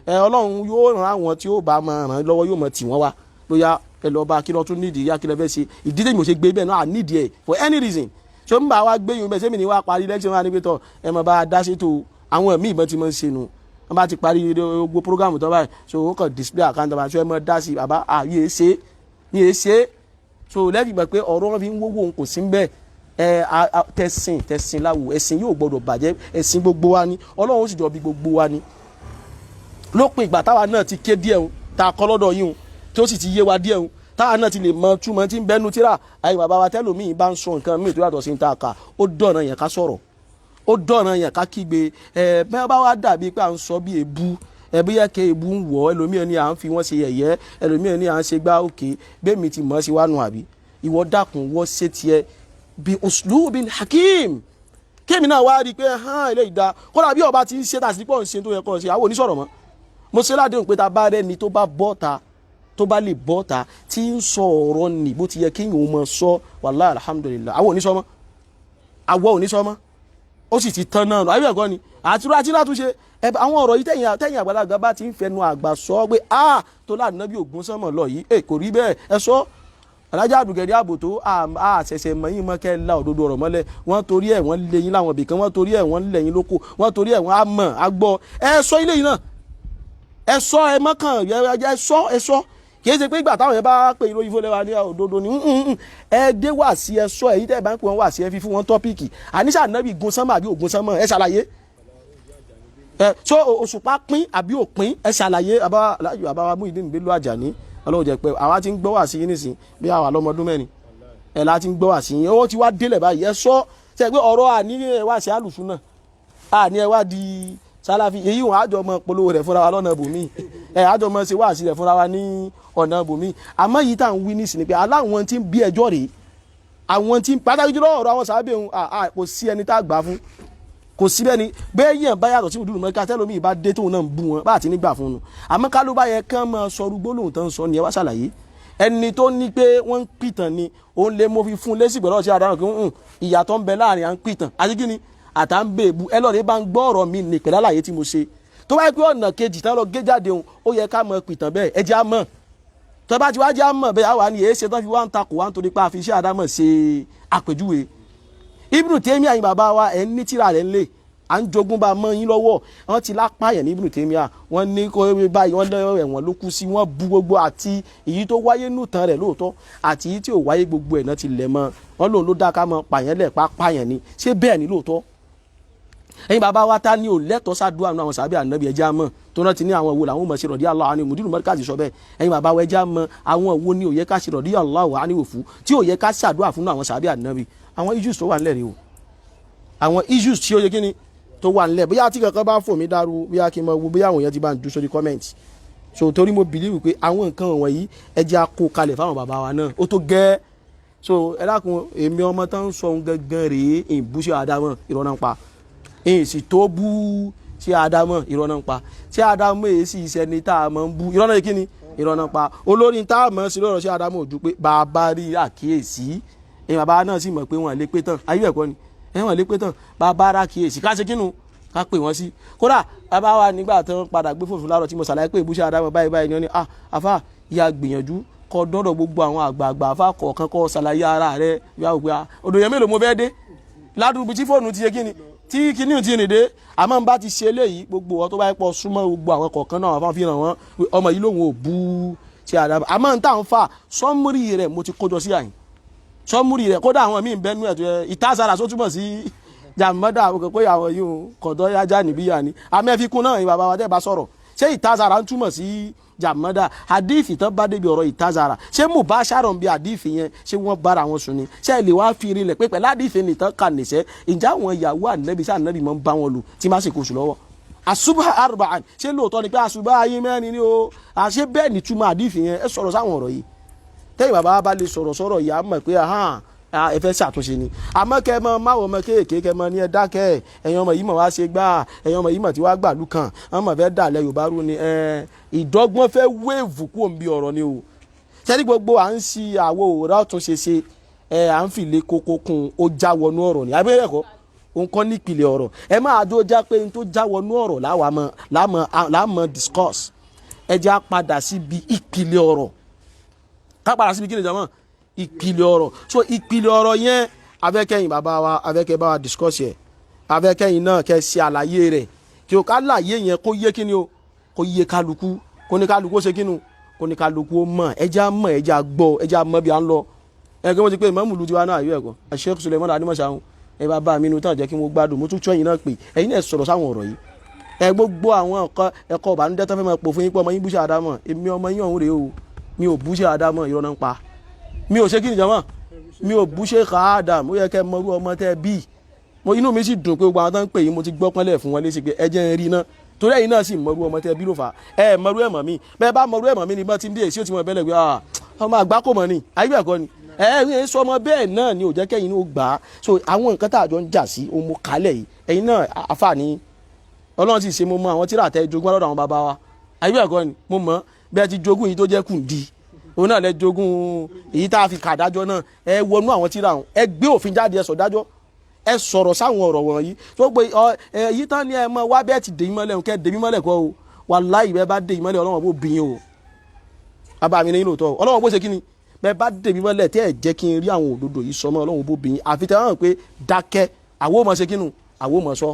S1: Ẹ Ọlọ́run yóò ràn àwọn tí ó bá máa ràn lọ́wọ́, yóò mọ̀ tì wọ́n wá bóyá ẹ lọ bá kí lọ tún nídìí yá, kí lọ fẹ́ ṣe. Ìdí tèmi ò ṣe gbé bẹ́ẹ̀ náà, nídìí ẹ̀ for any reason. Ṣé ń bá wa gbé yín bẹ́ẹ̀, sẹ́mi ni wàá parí election wa ní pé tọ́ ẹ mọ̀ bá a dá sétò. Àwọn míì ìbọn ti mọ̀ ń ṣe nu, wọ́n bá ti parí gbogbo program tó báyìí, so ó kàn display account number, so ẹ mọ̀ dá sí. Bàbá àyè ṣe ní è ṣe so lẹ́fì gbà pé ọ̀rọ̀ wọn fi ń wówó òun kò sí bẹ́ẹ̀. Ẹ tẹ̀sìn tẹ̀sìn láwù, ẹ̀sìn yóò gbọdọ̀ bàjẹ́. Ẹ̀sìn gbogbo wa ni, Ọlọ́run ó sì jọ bí gbogbo wa ni. Lópin ìgbà táwa náà ti ké díẹ̀ o, tá a kọ́ lọ́dọ̀ yìí o, tí ó sì ti yé wa díẹ̀ o, táwa náà ti lè mọ túmọ̀ tí ń bẹ́nu tíra. Àyè bàbá wa, tẹ́lòmíì bá ń sọ nǹkan míì tó yàtọ̀ sí ní ta kà, ó dọ̀nà yẹn ká sọ̀rọ̀, ó dọ̀nà yẹn ká kígbe. Ẹ bẹ́ẹ̀ bá wá dàbí pé à ń sọ bí èbú, ẹ bí yẹ kẹ́ èbú ń wọ̀, ẹlòmíì ni à ń fi wọ́n ṣe yẹ̀yẹ́, ẹlòmíì ni à ń ṣe gbá òkè bẹ́ẹ̀ mi ti mọ̀ sí wánu. Àbí ìwọ dákun wọ́ ṣe tiẹ̀ bí uslubin hakim, kémi náà wá rí i pé hàn ilé ìdá kódà bí ọba ti ń ṣe tàbí pọ̀ ń ṣe tó yẹ kó ṣe, àwọn oníṣọ̀rọ̀ mọ́. Mo ṣe ládéhùn pé ta bá rẹ́ni tó bá bọ́ ta, tó bá lè bọ́ ta tí ń sọ ọ̀rọ̀ nì bó ti yẹ kéèyàn ó mọ sọ, wàláhì alhamdulillah, àwọn oníṣọ́ mọ́, àwọn oníṣọ́ mọ́, ó sì ti tán náà. Àbí ẹ̀kọ́ ni àti àti látúnṣe àwọn ọ̀rọ̀ yìí, tẹ̀yìn àgbàlagbà bá ti ń fẹnu àgbà sọ pé a tó láàánú bí ògùn sánmọ̀ lọ yìí, ẹ kò rí bẹ́ẹ̀. Ẹ sọ alájà àdùgẹ̀dẹ̀ ààbò tó a ṣẹ̀ṣẹ̀ mọ̀ yín mọ́ kẹ́ la òdodo ọ̀rọ̀ mọ́lẹ̀. Wọ́n torí ẹ̀ wọ́n lé yín láwọn ibìkan, wọ́n torí ẹ̀ wọ́n lẹ̀ yín lóko, wọ́n torí ẹ̀ wọ́n á mọ̀ á gbọ́. Ẹ sọ ilé yìí náà, ẹ sọ, ẹ mọ́kàn, ẹ sọ, ẹ sọ. Kì í ṣe pé ìgbà táwọn yẹn bá pè ìròyìn fún lẹ́wà ní òdodo ni ẹ dé wá sí. Ẹ sọ èyí tẹ́ ẹ bá ń pè wọ́n wá sí, ẹ fi fún wọn topic. Àníṣà nábì gun sánmọ̀ àbí ògùn sánmọ̀? Ẹ ṣàlàyé. Ẹ so òṣùpá pín àbí òpín? Ẹ ṣàlàyé. Àbá Muyideen Bello Àjàní, Ọlọ́run jẹ́ pé àwa ti ń gbọ́ wá sí yín nísìn bí àwa lọ́mọdún 4 ẹ̀ la ti ń gbọ́ wá sí yín. Owó ti wá délẹ̀ báyìí. Ẹ sọ ṣe pé ọ̀rọ̀ àní ẹ wá sí àlùsùn náà, àní ẹ wá di sálàfí, èyí wọn àjọ mọ polówó rẹ̀ fúnra wa lọ́nà bòmí, ẹ àjọ mọ ṣe wáàsí rẹ̀ fúnra wa ní ọ̀nà bòmí. Àmọ́ yìí tá à ń wí nísìn ni pé aláwọn tí ń bí ẹjọ́ rèé, àwọn tí ń pàtàkì jùlọ ọ̀rọ̀ àwọn sábẹ́ òun, kò sí ẹni tá a gbà fún, kò sí bẹ́ẹ̀ ni bẹ́ẹ̀ yẹn bá yàtọ̀ sí ìdúró mọ́ká tẹ́lómi ìbá dé tóun náà ń bú wọn bá àti nígbà fún un. Àmọ́ ká ló bá yẹ kán máa sọ gbólóhùn tán sọ ni, ẹ wá ṣàlàyé. Ẹni tó ní pé wọ́n ń pìtàn ni òun lè mo fi fún lésì gbọ́dọ̀ sí àdáhùn kí ń ìyàtọ̀ ń bẹ láàrin à ń pìtàn àti kí ni àtà ń bèèbù. Ẹ lọ́ọ̀rẹ́ bá ń gbọ́ ọ̀rọ̀ mi ní pẹ̀lú àlàyé tí mo ṣe. Tó bá yẹ pé ọ̀nà kejì tán lọ gé jáde òun, ó yẹ ká mọ pìtàn bẹ́ẹ̀. Ẹ jẹ́ á mọ̀. Tó bá ti wá jẹ́ á mọ̀ bẹ́ẹ̀, àwa ni èé ṣe tán fi wá ń takò wá nítorí pé a fi iṣẹ́ àdámọ̀ ṣe àpèjúwe Ibnu Taymiyyah. Àyìn bàbá wa, ẹ̀ ń ní tíra rẹ̀ ńlẹ̀, à ń jogún bá mọ́ yín lọ́wọ́. Wọ́n ti lápáyàn ní Ibnu Taymiyyah, wọ́n ní kó báyìí, wọ́n lé ẹ̀wọ̀n ló kú sí, wọ́n bu gbogbo àti èyí tó wáyé nùtàn rẹ̀ lóòótọ́ àti èyí tí ò wáyé, gbogbo ẹ̀ náà ti lẹ̀ mọ́. Wọ́n lòun ló dá ká mọ́ pààyàn lẹ̀ pa pààyàn ni. Ṣé bẹ́ẹ̀ ni lóòótọ́? Ẹ̀yin bàbá wa, ta ni ò lẹ́tọ̀ọ́ sàdúrà nínú àwọn sàbí ànábì? Ẹja mọ̀ tó náà ti ní àwọn wo làwọn mọ̀ sí radiyallahu anhu. Mùdírù mọ́ríkàsì sọ bẹ́ẹ̀. Ẹ̀yin bàbá wa, ẹja mọ̀ àwọn wo ni ò yẹ ká ṣe radiyallahu anhu fún, tí ò yẹ ká ṣàdúrà fún àwọn sàbí ànábì. Àwọn issues tó wà nílẹ̀ rèé o, àwọn issues tí ó yẹ kí ni tó wà nílẹ̀. Bóyá tí kankan bá fò mí dàrú, bóyá kí n mọ wo bóyá àwọn èèyàn ti bá ń ju sórí comment. So torí mo believe pé àwọn nǹkan wọ̀nyí, ẹ jẹ́ á kó kalẹ̀ fáwọn bàbá wa náà, ó tó gẹ́. So ẹ dákun, èmi ọmọ tó ń sọ ohun gangan rèé. Ìbúṣe àdámọ̀, irọ́ náà ń pa. Èyí sì tó bú sí àdámọ̀, irọ́ náà ń pa. Tí àdámọ̀ èyí sì ṣẹni tá a mọ̀ ń bú, irọ́ náà yìí kí ni, irọ́ náà ń pa. Olórin tá a mọ̀ sí lọ́rọ̀ sí àdámọ̀ ojú pé bàbá rí àkíyèsí. Èyí bàbá náà sì mọ̀ pé wọ́n lè pé tán ayé ẹ̀kọ́ ni ẹ̀ wọ́n lè pé tán. Bàbá rà kíyèsí, ká ṣe kínú ká pè wọ́n sí. Kódà bàbá wa nígbà tó ń padà gbé fòfin láàárọ̀ tí mo ṣàlàyé pé ìbúṣe àdámọ̀ báyìí báyìí ni, wọ́n ní, "Ah, àfà, ìyá gbìyànjú kọ dọ́dọ̀ gbogbo àwọn àgbààgbà àfà kọ̀ọ̀kan, kọ́ ṣàlàyé ara rẹ̀." Yà wò pé odò yẹn mélòó mo fẹ́ dé ládùúgbò tí fóònù ti yẹ kíni tí kíní ti rìn dé. Àmọ́ n bá ti ṣe eléyìí, gbogbo ọ tó bá yẹ pọ̀ súnmọ́ gbogbo àwọn kọ̀ọ̀kan náà, àwọn fi hàn wọ́n pé ọmọ yìí lòun ò bú ṣe àdàbà. Àmọ́ n táwọn fà summary rẹ̀, mo ti kójọ sí àyìn summary rẹ̀. Kódà àwọn míì bẹ́nu ẹ̀ tó yẹ ìtàsára só túmọ̀ sí jàmọ́dà òkè pé àwọn yìí ò kọ̀dọ̀ yájá níbíyà ni. Àmọ́ ẹ fi kún náà, bàbá wa tẹ́ bá sọ̀rọ̀, ṣé ìtàsára ń túmọ̀ sí jàmọ́dà? Hadithi tán bá débi ọ̀rọ̀ ìtazara, ṣé mubasharon bí hadithi yẹn, ṣé wọ́n bára wọn sùn ni? Ṣé ẹ lè wá fi rinlẹ̀ pé pẹ̀lú hadithi nìtàn kà nìṣẹ́? Ǹjẹ́ àwọn ìyàwó ànábì, ṣé ànábì máa ń bá wọn lò tí má sì kóṣù lọ́wọ́? Àṣùbà arba'an, ṣé lóòótọ́ ni pé àṣùbà ayé mẹ́rin ni o? Àṣé bẹ́ẹ̀ ni túmọ̀ hadithi yẹn? Ẹ sọ̀rọ̀ sáwọn ọ̀rọ̀ yìí. Tẹ́yìn bàbá bá lè sọ̀rọ̀ sọ̀rọ̀ yìí, á mọ̀ pé ẹ fẹ́ ṣàtúnṣe ni. Àmọ́ kẹ́ mọ máwọ̀ ọmọ kéèké, kẹ́ mọ ní ẹ dákẹ́, ẹ̀yin ọmọ yìí mọ̀ wá ṣe gbá, ẹ̀yin ọmọ yìí mọ̀ tí wàá gbàlú kan, wọ́n mọ̀ fẹ́ dàlẹ̀ Yorùbá rú ni. Ìdọ́gbọ́n fẹ́ wéèvù kú òǹbí ọ̀rọ̀ ni o. Sẹ́ni gbogbo à ń ṣi àwo òwúrọ̀ ọ̀tún ṣe ṣe ẹ à ń fìlé kókó kún, ó já wọnú ọ̀rọ̀ ni abẹ́rẹ́ ẹ̀kọ́ òun kọ́ nípìnlẹ̀ ọ̀rọ̀. Ẹ máa dó já pé n tó já wọnú ọ̀rọ̀ láàmọ̀ discuss. Ẹ já padà síbi ìpìlẹ̀ ọ̀rọ̀. Ká padà síbi kí ni jọmọ́? Ìpìlẹ̀ ọ̀rọ̀. So ìpìlẹ̀ ọ̀rọ̀ yẹn, afẹ́kẹ́yìn bàbá wa, afẹ́kẹ́ bá wa discuss yẹ, afẹ́kẹ́yìn náà kẹ́ ṣe àlàyé rẹ̀, kí o ká láàyè yẹn kó yé kí ni o, kó yé kálukú, kó ní kálukú ó ṣe kí ni, kó ní kálukú ó mọ̀. Ẹja mọ̀, ẹja gbọ́, ẹja mọ̀ bí à ń lọ. Ẹ kí wọ́n ti pé ìmáàmù lu tiwa náà àyọ̀ ẹ̀kọ́ Sheikh Suleiman Animọ̀ṣáhùn, ẹ bá bá mi nu tán jẹ́ kí wọ́n gbádùn. Mo tún tún ẹ̀yin náà pè, ẹ̀yin náà sọ̀rọ̀ sáwọn ọ̀rọ̀ yìí. Ẹ gbogbo àwọn ẹ̀kọ́ ìbànújẹ́ tó fẹ́ máa pò fún yín pé ọmọ yín búṣe àdámọ̀, èmi ọmọ yín ọ̀hún rèé o. Mi ò búṣe àdámọ̀, irọ́ náà ń pa. Mi ò ṣe kí ni jọmọ́, mi ò bú Sheikh Adam. Ó yẹ kẹ́ mọrú ọmọ tẹ́ bí mo. Inú mi sì dùn pé gbogbo àwọn tó ń pè yín, mo ti gbọ́ pọ́nlẹ̀ fún wọn léṣe pé ẹ jẹ́ ń rí iná, torí ẹ̀yin náà sì mọrú ọmọ tẹ́ bí ló fà á. Ẹ mọrú ẹ̀ mọ̀ mí. Bẹ́ẹ̀ bá mọrú ẹ̀ mọ̀ mí ni bá ti ń dé èsì, ó ti mọ̀ bẹ́lẹ̀ pé ọmọ àgbá kò mọ̀ ni, ayé ẹ̀kọ́ ni. Ẹ ẹ sọ ọmọ bẹ́ẹ̀ náà ni ò jẹ́ kẹ́yìn ó gbà á. So àwọn nǹkan tá a jọ ń jà sí òun mo kálẹ̀ yìí. Ẹ̀yin náà àfààní Ọlọ́run sì ṣe, mo mọ àwọn tíra tẹ jogún lọ́dọ̀ àwọn bàbá wa, ayé ẹ̀kọ́ ni. Mo mọ̀ bẹ́ẹ̀ ti jogún yìí tó jẹ́ kùndí, òun náà lẹ jogún èyí tá a fi kàdájọ́ náà. Ẹ wọnú àwọn tíra ọ̀hún, ẹ gbé òfin jáde, ẹ sọ dájọ́, ẹ sọ̀rọ̀ sáwọn ọ̀rọ̀ wọ̀nyí tó pé ọ ẹ yìí tán ni. Ẹ mọ wá bẹ́ẹ̀ ti dè mí mọ́lẹ̀, kẹ́ dè mí mọ́lẹ̀ kọ́ o. Wàláhì, bẹ́ẹ̀ bá dè mí mọ́lẹ̀, Ọlọ́run bó bí yín o. Bàbá mi ní lóòótọ́, Ọlọ́run bó ṣe kí ni bẹ́ẹ̀ bá dè mí mọ́lẹ̀ tẹ́ ẹ jẹ́ kí n rí àwọn òdodo yìí sọmọ́, Ọlọ́run bó bí yín. Àfi tẹ́ wọ́n pé dákẹ́, àwo mọ̀ ṣe kínú, àwo mọ̀ sọ,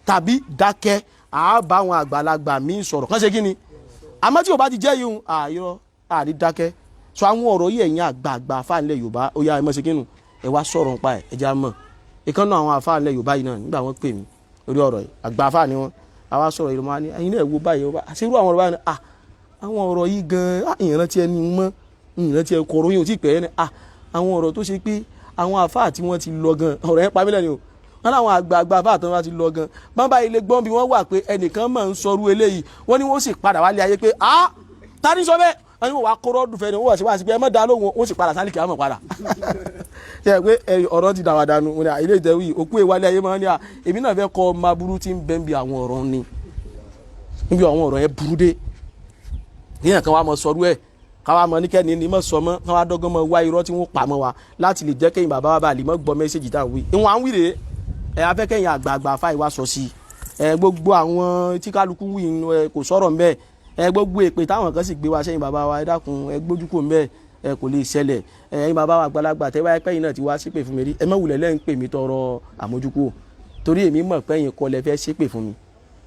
S1: tàbí dákẹ́, àá bá àwọn àgbàlagbà míì sọ̀rọ̀ kán ṣe kí ni. Àmọ́ tí o bá ti jẹ́ yìí, àyọ àní dákẹ́. So àwọn ọ̀rọ̀ yìí, ẹ̀yin àgbààgbà àfáà nílẹ̀ Yorùbá, ó yá, ẹ mọ̀ ṣe kínú, ẹ wá sọ̀rọ̀ nípa ẹ̀. Ẹ já mọ̀ ìkànnì àwọn àfáà nílẹ̀ Yorùbá yìí náà nígbà wọ́n pè mí lórí ọ̀rọ̀ yìí, àgbà àfáà ni wọ́n. Àwa sọ̀rọ̀ yìí, wọ́n á ní ẹ̀yin náà wo báyìí, àṣírú àwọn ọ̀rọ̀ báyìí ni àwọn ọ̀rọ̀ yìí gan-an ìrántí ẹni mọ́ ìrántí ẹ kọ̀rọ̀ yìí ò tí ì pẹ́ ẹ́ ni àwọn ọ̀rọ̀ tó ṣe pé àwọn àfáà tí wọ́n ti lọ gan, ọ̀rọ̀ yẹn pa mí lẹ́nu o. Wọ́n láwọn àgbààgbà àfáà tí wọ́n ti lọ gan bọ́n bá ilé gbọ́n bí wọ́n wà pé ẹnìkan máa ń sọrú eléyìí, wọ́n ní wọ́n sì padà wálé ayé pé ta ni sọ bẹ́ẹ̀? Wọ́n ní wọ́n wá kóró dùfẹ́ ni wọ́n wá sí wá sí pé ẹ má dá lóhùn, wọ́n sì padà sálìkì àmọ̀ padà. Ṣe é pé ọ̀rọ̀ ti dàwà dànù? Wọn ni ilé ìtẹ̀wé òkú ìwálé ayé máa ń ní à èmi náà fẹ́ kọ́ ọmọ aburú tí ń bẹ́ ń bi àwọn ọ̀rọ̀ ni, níbi àwọn ọ̀rọ̀ yẹn burú dé níyàn kan wá mọ sọrú ẹ̀, káwa mọ níkẹ́ni ní mọ̀ sọmọ́, káwa dọ́gbọ́n mọ wá irọ́ tí wọ́n pa mọ́ wa láti lè jẹ́ kẹ́yìn bàbá wa bá lè mọ́ gbọ́ message tá à ń wí. Ìwọ̀n à ń wí rèé. Ẹ afẹ́kẹ́yìn àgbààgbà fáì wá sọ sí i. Ẹ gbogbo àwọn tí kálukú wí ẹ kò sọ̀rọ̀ ńbẹ́. Ẹ gbogbo èpè táwọn kan sì gbé wa sẹ́yìn bàbá wa, ẹ dákun, ẹ gbójú kò ńbẹ́, ẹ kò lè ṣẹlẹ̀. Ẹ ẹ̀yin bàbá wa àgbàlagbà tẹ́ wáyé pẹ́yìn náà ti wá ṣépè fún mi rí, ẹ má wulẹ̀ lẹ́yìn pè mí tọrọ àmójúkú, torí èmi mọ̀ pẹ́yìn kọ́ lẹ fẹ́ ṣépè fún mi,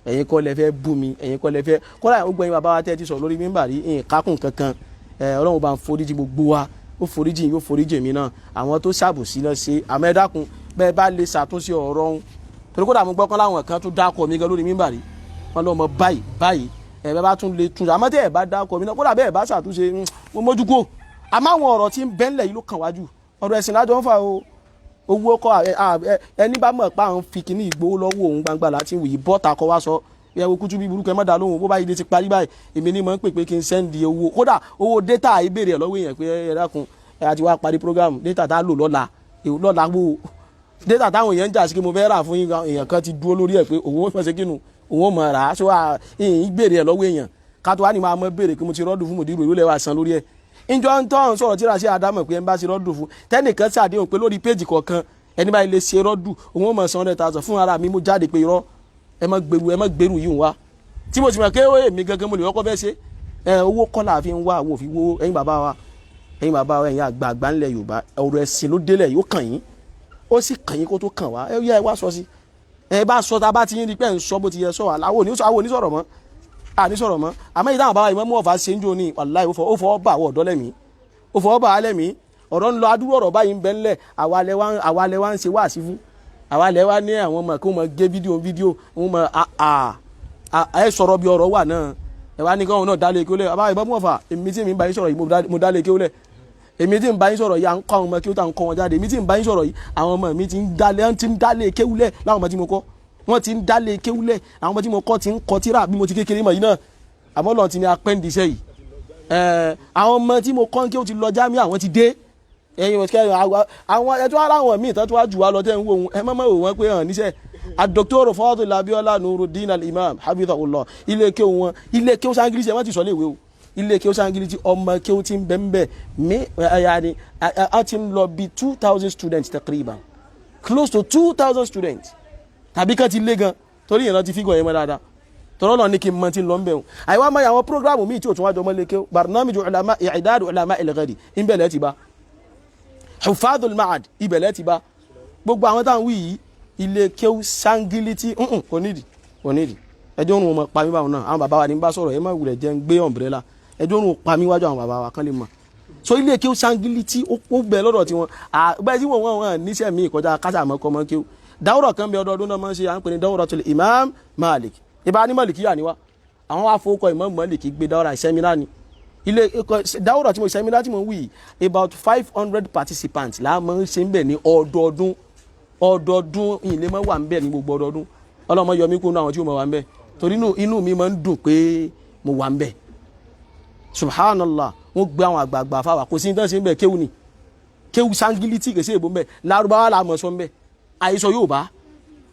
S1: ẹ̀yin kọ́ lẹ fẹ́ bú mi, ẹ̀yin kọ́ lẹ fẹ́ kọ́lá. Gbogbo ẹ̀yin bàbá wa tẹ́ ti sọ̀rọ̀ lórí mímbà rí ìkákùn kankan, ẹ Ọlọ́run bá ń foríjì gbogbo wa, ó foríjì yóò foríjì èmi náà. Àwọn tó ṣàbòsí náà ṣe, àmọ́ ẹ dákun, bẹ́ẹ̀ bá lè ṣàtúnṣe ọ̀rọ̀ ọ̀hún. Torí kódà mo gbọ́ kán láwọn kan tún dákọ̀ mi gan lórí mímbàrí, wọn lọ́mọ báyìí báyìí, ẹ̀ bá tún lè tún, àmọ́ tẹ́ ẹ̀ bá dákọ̀ mi náà, kódà bẹ́ẹ̀ bá ṣàtúnṣe, mo mójú kó. Àmọ́ àwọn ọ̀rọ̀ tí ń bẹ́ńlẹ̀ yìí ló kàn wájú. Ọ̀rọ̀ ẹ̀sìn lájọ ń fà o. Owó kọ́, ẹni bá mọ̀ pa àwọn fi kíní ìgbowó lọ́wọ́ òun gbangba láti wì í bọ́ta kọ́ wá sọ ẹ wo kútú bí burúkú, ẹ má dá lóhùn. Bó bá ilé ti parí báyìí, èmi ni mò ń pè pé kí n send owó. Kódà owó data, ìbéèrè ẹ̀ lọ́wọ́ èèyàn pé ẹ dákun, ẹ àti wá parí program, data tá a lò lọ́la lọ́la wo data táwọn èèyàn ń jà sí kí mo fẹ́ rà fún yín. Èèyàn kan ti dúró lórí ẹ̀ pé òun ó fẹ́ ṣe kínú òun ó mọ̀ rà á. So ìyìn béèrè ẹ̀ lọ́wọ́ èèyàn ká tó wá ní máa mọ béèrè pé mo ti rọ́ọ̀dù fún mòdìrú, ìlú lẹ́wà san lórí ẹ̀. Ìjọ ń tọ́ ń sọ̀rọ̀ tíra sí àdámọ̀ pé ẹ ń bá ṣe rọ́ọ̀dù fún tẹ́nìkan ṣàdéhùn pé lórí péjì kọ̀ọ̀kan, ẹni báyìí lè ṣe rọ́ọ̀dù, òun ó mọ̀ san 100,000 fún ara mi. Mo jáde pé irọ́, ẹ má gbèrú, ẹ má gbèrú yìí wá tí mo sì mọ̀ pé èmi gangan mo lè kọ́kọ́ fẹ́ ṣe. Ẹ owó kọ́là fi ń wá àwọn òfin wo. Ẹ̀yin bàbá wa, ẹ̀yin bàbá wa, ẹ̀yin àgbààgbà ńlẹ̀ Yorùbá, ọ̀rọ̀ ẹ̀sìn ló délẹ̀ yóò kàn yín, ó sì kàn yín kó tó kàn wá. Ẹ yẹ ẹ wá sọ sí, ẹ bá sọ tá a bá ti yín rí pé ẹ̀ ń sọ bó ti yẹ sọ wà láwọn onísọ̀rọ̀ mọ́, àní sọ̀rọ̀ mọ́. Àmọ́ ìdáhùn bàbá ìmọ̀ mú ọ̀fà ṣe ń jò ní wàláì, ó fọwọ́ bà àwọ̀ ọ̀dọ́ lẹ́mìí, ó fọwọ́ bà á lẹ́mìí. Ọ̀rọ̀ ń lọ, adúrú ọ̀rọ̀ báyìí ń bẹ ńlẹ̀. Àwa lẹ wá ń ṣe wáàsí fún, àwa lẹ wá ní àwọn ọmọ kí wọ́n mọ gé fídíò fídíò, wọ́n mọ ẹ sọ̀rọ̀ bí ọ̀rọ̀ wà náà. Ẹ wá ní káwọn náà dálé kí ó lẹ̀. Bàbá ìmọ̀ mú ọ̀fà, èmi tí mi ń bá yín sọ̀rọ̀ yìí, mo dálé kí ó lẹ̀. Èmi tí ń bá yín sọ̀rọ̀ yìí, à ń kọ́ àwọn ọmọ kí ó tà ń kọ́ wọn jáde. Èmi tí ń bá yín sọ̀rọ̀ yìí, àwọn ọmọ mi ti ń dálé kéwúlẹ̀. Láwọn ọmọ tí mo kọ́, wọ́n ti ń dálé kéwúlẹ̀. Àwọn ọmọ tí mo kọ́ ti ń kọ́ tíra bí mo ti kékeré mọ̀ yìí náà. Àmọ́ lọ́n ti ní apẹ́ǹdìṣẹ́ yìí. Àwọn ọmọ tí mo kọ́ ń kí ó ti lọ jámí, àwọn ti dé. Ẹ̀yin àwọn ẹ̀tọ́ ara àwọn míì tán tó wá jù wá lọ tẹ́ ń wò wọn, ẹ má má wò wọ́n pé hàn níṣẹ́. Adokitoro Fadil Abiola Nurudeen Al-Imam hafidhahullah, ilé kéwú wọn, ilé kéwú sangilisi, ẹ má ti sọ léèwé o, ilé kéwú sangilisi, ọmọ kéwú ti ń bẹ ń bẹ mí ẹ̀yà a ti ń lọ bí 2,000 students takriban, close to 2,000 students tàbí kan ti lé gan, torí ìrántí ti fígọ̀ yẹn mọ́ dáadáa. Tọ́rọ́ lọ ní kí n mọ tí ń lọ ń bẹ̀ wọn. Àìwá máa yà àwọn program míì tí ò tún wájú ọmọ lékè, barnamiju ulama i'dad ulama al-ghadi, ìbẹ̀lẹ̀ ti bá hufadul ma'ad, ìbẹ̀lẹ̀ ti bá gbogbo àwọn táwọn wí yìí. Ilé kéwú sangiliti, kò nídìí, kò nídìí. Ẹjọ́ òrùn ọmọ pa mí báwọn náà. Àwọn bàbá wa ní bá sọ̀rọ̀, ẹ má wulẹ̀ jẹ́ ń gbé umbrella. Ẹjọ́ òrùn pa mí wájú àwọn bàbá wa kán lè mọ̀. So ilé kéwú sangiliti ó bẹ lọ́dọ̀ tiwọn àgbẹ̀ tí wọ́n wọ́n níṣẹ́ mi kọjá kásà mọ́ kọ́ mọ́ kéwú. Dáwọ́rọ̀ kan bí ọdọọdún náà máa ń ṣe, à ń pè ní dawratul Imam Malik. Ibà ní Malik yà ni wá, àwọn wá fowókọ Imam Malik gbé dáwọ́rọ̀ seminar ni. Ilé dáwọ́rọ̀ tí mo seminar tí mo ń wí, about 500 participants là máa ń ṣe ń bẹ̀ ní ọdọọdún. Ọdọọdún ìlé máa wà ń bẹ̀ ní gbogbo ọdọọdún. Ọlọ́mọ yọ mí kúnú àwọn tí ó máa wà ń bẹ̀, torí inú mi máa ń dùn pé mo wà ń bẹ̀. Subhanallah, wọ́n gbé àwọn àgbààgbà fáwà, kò sí ní tán ṣe ń bẹ̀. Kéwù ni kéwù sangiliti, kèsè èbó ń bẹ̀, lárúbáwá la mọ̀ sọ ń bẹ̀, àìsọ yóò bá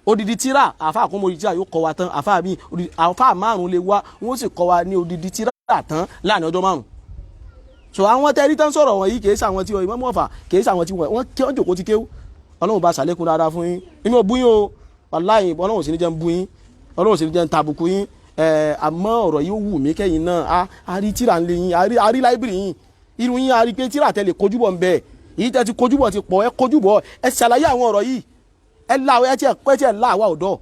S1: odidi tíra. Àfa àkómọ odidi tíra yóò kọ́ wa tán. Àfa mi, àfa márùn lè wá, wọ́n sì kọ́ wa ní odidi tíra tán láàrin ọjọ́ 5. So àwọn tẹ́rí tán sọ̀rọ̀ wọ̀nyí, kìí ṣe àwọn tí wọ́n Ìmámù Ọ̀fà, kìí ṣe àwọn tí wọ́n kí wọ́n jòkó ti kéwú. Ọlọ́run bá ṣàlékún dáadáa fún yín. Èmi ò bú yín o, wàláhì, Ọlọ́run sì ní jẹ́ ń bú yín, Ọlọ́run sì ní jẹ́ ń tàbùkù yín. Àmọ́ ọ̀rọ̀ yìí ó wù mí kẹ́yìn náà. A rí tíra ń lé yín, a rí library yín, irú yín, a rí pé tíra tẹ lè kojúbọ̀ ń bẹ. Èyí tẹ ti kojúbọ̀ ti pọ̀, ẹ kojúbọ̀, ẹ ṣàlàyé àwọn ọ̀rọ̀ yìí, ẹ la ẹ tiẹ̀ ẹ tiẹ̀ la àwa ọ̀dọ́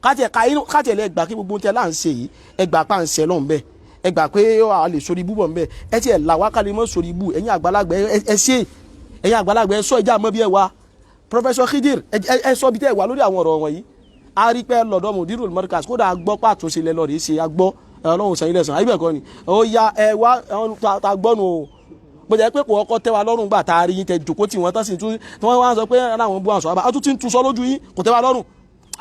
S1: kátiẹ̀ ká inú kátiẹ̀ lẹ gbà kí gbogbo tẹ là ń ṣe yìí, ẹ gbà pa ń ṣe lọ́n bẹ́ẹ̀, ẹ gbà pé a lè sórí ibú bọ̀ ń bẹ́ẹ̀, ẹ tiẹ̀ là wá kálí mọ́ sórí ibú. Ẹ̀yin àgbàlagbà, ẹ ṣe, ẹ̀yin àgbàlagbà, ẹ sọ ìjà mọ́ bí ẹ wá. Professor Khidir, ẹ sọ bí tẹ́ ẹ wà lórí àwọn ọ̀rọ̀ wọ̀nyí. A rí pé lọ́dọ̀ Mudirul Markaz, kódà a gbọ́ pàtúnṣe lẹ lọ́ọ̀rì ṣe, a gbọ́. Ọlọ́run sẹ́yìn lẹ́sàn ayé bẹ́ẹ̀ kọ́ ni ó ya ẹ wá ta gbọ́nu o. Bó jẹ́ pé kò ọkọ tẹ́ wa lọ́rùn gbà tá a rí yín tẹ jòkó tí wọ́n tán sì tún tí wọ́n wá sọ pé àwọn bú àwọn sọ̀rọ̀, a tún ti ń tu sọ lójú yín, kò tẹ́ wa lọ́rùn.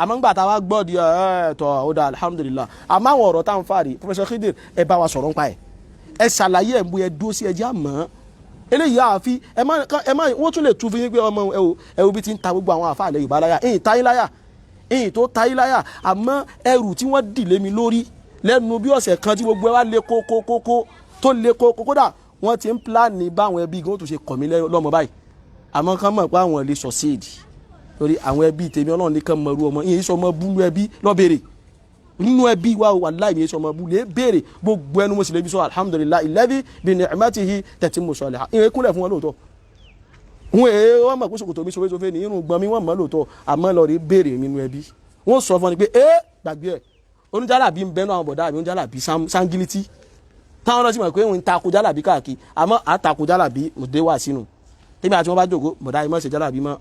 S1: Àmọ́ ńgbà tá a wá gbọ́ di ẹ̀ tọ́, ó dà, alhamdulillah. Àmọ́ àwọn ọ̀rọ̀ tá à ń fà rí, Professor Khidir, ẹ bá wa sọ̀rọ̀ nípa ẹ̀, ẹ ṣàlàyé ẹ̀, bóyá ẹ dúró sí ẹ jẹ́ àmọ́ eléyìí àfi ẹ má ẹ má wọ́n tún lè tu fún yín pé ọmọ ẹ o, ẹ wo bí ti ń ta gbogbo àwọn àfa àlẹ́ Yorùbá láyà, ẹ̀yìn táyín láyà, ẹ̀yìn tó táyín láyà. Àmọ́ ẹrù tí wọ́n dì lé mi lórí lẹ́nu bí ọ̀sẹ̀ kan tí gbogbo ẹ wá lé kókókókó tó lé kókó, kódà wọ́n ti ń plan báwọn ẹbí gan tó ṣe kọ̀ mí lọ́mọ báyìí. Àmọ́ kán mọ̀ pé àwọn lè succeed, torí àwọn ẹbí tèmi, Ọlọ́run nìkan mọ̀rú ọmọ ìyẹn sọmọ búlú ẹbí lọ́bẹ̀rẹ̀ nínú ẹbí wa, wàláhì, ìyẹn sọmọ búlú lè béèrè gbogbo ẹnu mo sì lè fi sọ, alhamdulillahi alladhi bi ni'matihi tatimmu salihat. Ìyẹn kúnlẹ̀ fún wọn lóòótọ́, wọn èé wọn mọ̀ pé ṣòkòtò mi sofesofe ní irun gbọ́n mi, wọ́n mọ̀ lóòótọ́. Àmọ́ lọ rí béèrè nínú ẹbí, wọ́n sọ fún ni pé ẹ gbàgbé ẹ, oníjàlábí ń bẹnu àwọn bọ̀dá mi, oníjàlábí sangiliti táwọn náà sì mọ̀ pé òun ń takò jálàbí káàkiri. Àmọ́ àtakò jálàbí mọ̀dé wà sínú tèmi àti wọn bá jókòó, bọ̀dá yìí mọ̀ ṣe jálàbí mọ́.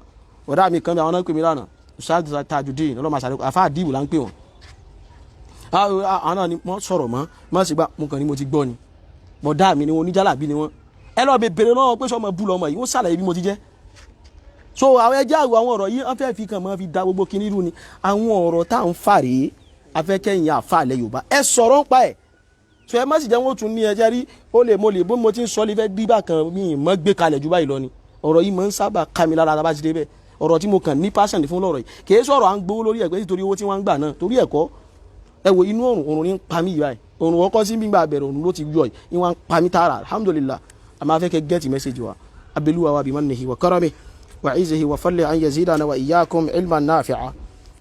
S1: Bọ̀dá mi kan bí àwọn náà pè mí lánàá. Ustaz Tajudeen ọlọ́mọ àṣàlẹ̀ àfa àdìbò là ń pè wọ́n. Àwọn náà ni wọ́n sọ̀rọ̀ mọ́ mọ́ sí gbà, mo kàn ní mo ti gbọ́ ni. Bọ̀dá mi ni wọn, oníjàlábí ni wọ́n. Ẹ lọ́ọ́ bẹ bèrè lọ́wọ́ pé sọmọ bú lọmọ yìí, wọ́n ṣàlàyé bí mo ti jẹ́. So àwọn ẹjẹ́ àwọn ọ̀rọ̀ yìí, wọ́n fẹ́ fi kàn mọ́ fi da gbogbo kinní rú ni. Àwọn ọ̀rọ̀ tá à ń fà rèé, afẹ́kẹ́yìn àfàlẹ̀ Yorùbá, ẹ sọ̀rọ̀ ń pa ẹ̀. So ẹ má sì jẹ́ wọ́n tún ní ẹjẹ́ rí ó lè mo lè bó mo ti ń sọ lè fẹ́ gbígbà kan mi ì mọ́ gbé kalẹ̀ ju báyìí lọ ni. Ọ̀rọ̀ yìí máa ń sábà ká mi lára tá a bá ti dé bẹ́ẹ̀. Ọ̀rọ̀ tí mo kàn ní passion fún lọ́rọ̀ yìí, kì í sọ̀rọ̀ à ń gbowó lórí ẹ̀gbẹ́ nítorí owó tí wọ́n ń gbà náà, torí ẹ̀kọ́. Ẹ wo inú òrùn, òrùn ní ń pa mí yìí báyìí. Òrùn ọkọ sí gbígbà bẹ̀rẹ̀, òrùn ló ti yọ yìí, wọ́n ń pa mí tààrà. Alhamdulillah, a máa fẹ́ kẹ́ get message wa. Abeluwa wa bimannihi wa karamihi wa izzihi wa fadlihi an yazidana wa iyyakum ilman nafi'a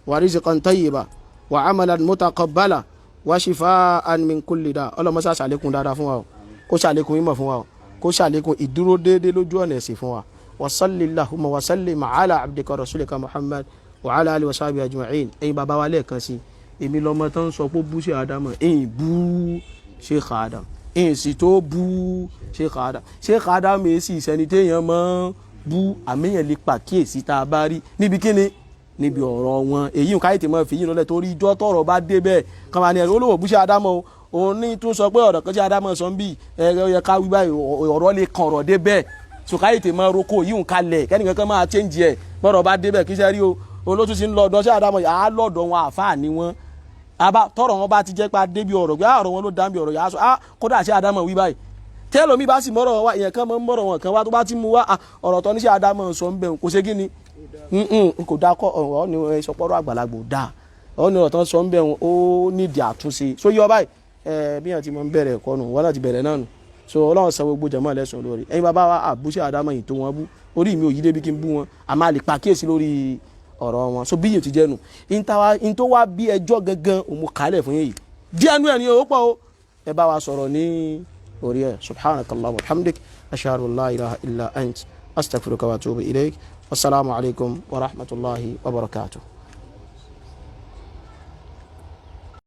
S1: wa rizqan tayyiba wa amalan mutaqabbala wa shifaan min kulli da. Ọlọ́mọṣá ṣàlékún dáadáa fún wa o, kó ṣàlékún mímọ̀ fún wa o, kó ṣàlékún ìdúró déédéé lójú ọ̀nà ẹ̀sìn fún wa. Wa salli allahumma wa sallim ala abdika rasulika Muhammad wa ala alihi wa sahbihi ajma'in. Ẹ̀yin bàbá wa, lẹ́ẹ̀kan sí, èmi lọ́mọ tó ń sọ pé bú sí Ádámọ̀, ẹ̀yìn bú Sheikh Adam, ẹ̀yìn sì tó bú Sheikh Adam. Sheikh Adam èsì ìsẹni téèyàn mọ́ bú, àmìyàn lè pàkíyèsí tá a bá rí níbi kíni, níbi ọ̀rọ̀ wọn. Èyí nǹkan àyètè máa fi yín lọ́lẹ̀, torí ijọ́ tọ̀rọ̀ bá dé bẹ́ẹ̀ kàn máa ní ẹ̀rọ olówó bú sí Ádámọ̀ o, òun ní tún sọ pé ọ̀rọ̀ kan tí Ádámọ̀ sọ ń bì ẹ yẹ ká wí báyìí, ọ̀rọ̀ lè kan ọ̀rọ̀ dé bẹ́ẹ̀. So káyètè máa roko yìí ń kalẹ̀, kẹ́nìkan kan máa change ẹ̀ bọ́rọ̀ bá dé bẹ́ẹ̀. Kí sẹ́ rí o, olótú ti ń lọ ọ̀dọ̀ sí Ádámọ̀ yà á lọ́dọ̀ wọn, àfáà ni wọn. Àbá tọrọ wọn bá ti jẹ́ pé adébi ọ̀rọ̀ pé ọ̀rọ̀ wọn ló dá bí ọ̀rọ̀ yà á sọ, ah, kódà sí Ádámọ̀ wí báyìí. Tẹ́lómi bá sì mọ́rọ̀ wá, èèyàn kan mọ́ mọ́rọ̀ wọn kan wá, tó bá ti mú wá, ọ̀rọ̀ tó ní sí Ádámọ̀ sọ ń bẹ̀, kò ṣe kí ni, kò dá kọ́ ọ̀rọ̀ ni sọpọ́rọ̀ àgbàlagbò dá ọ̀ ní ọ̀rọ̀ tó ń sọ ń bẹ̀, ó nídìí àtúnṣe. So yọ báyìí ẹ, bí wọn ti mọ ń bẹ̀rẹ̀ ẹ̀kọ́ nù, wọn náà ti bẹ̀rẹ̀ náà nù. So Ọlọ́run san gbogbo jẹ̀mọ́ ẹlẹ́sùn lórí. Ẹ̀yin bàbá wa, àbúṣe Ádámọ̀ yìí tó wọn bú, orí mi ò yí débi kí n bú wọn, a máa lè pa kíyèsí lórí ọ̀rọ̀ wọn. So bí yìí ti jẹ́ nu, in tó wá bí ẹjọ́ gangan òun kálẹ̀ fún yìí díẹ̀ nú ẹ̀ ní o pọ̀ o. Ẹ bá wa sọ̀rọ̀ ní orí ẹ̀. Subhanakallah wa hamdik, ashhadu an la ilaha illa ant, astaghfiruka wa atubu ilayk. Wasalaamu alaykum wa rahmatulahi wa barakatuh.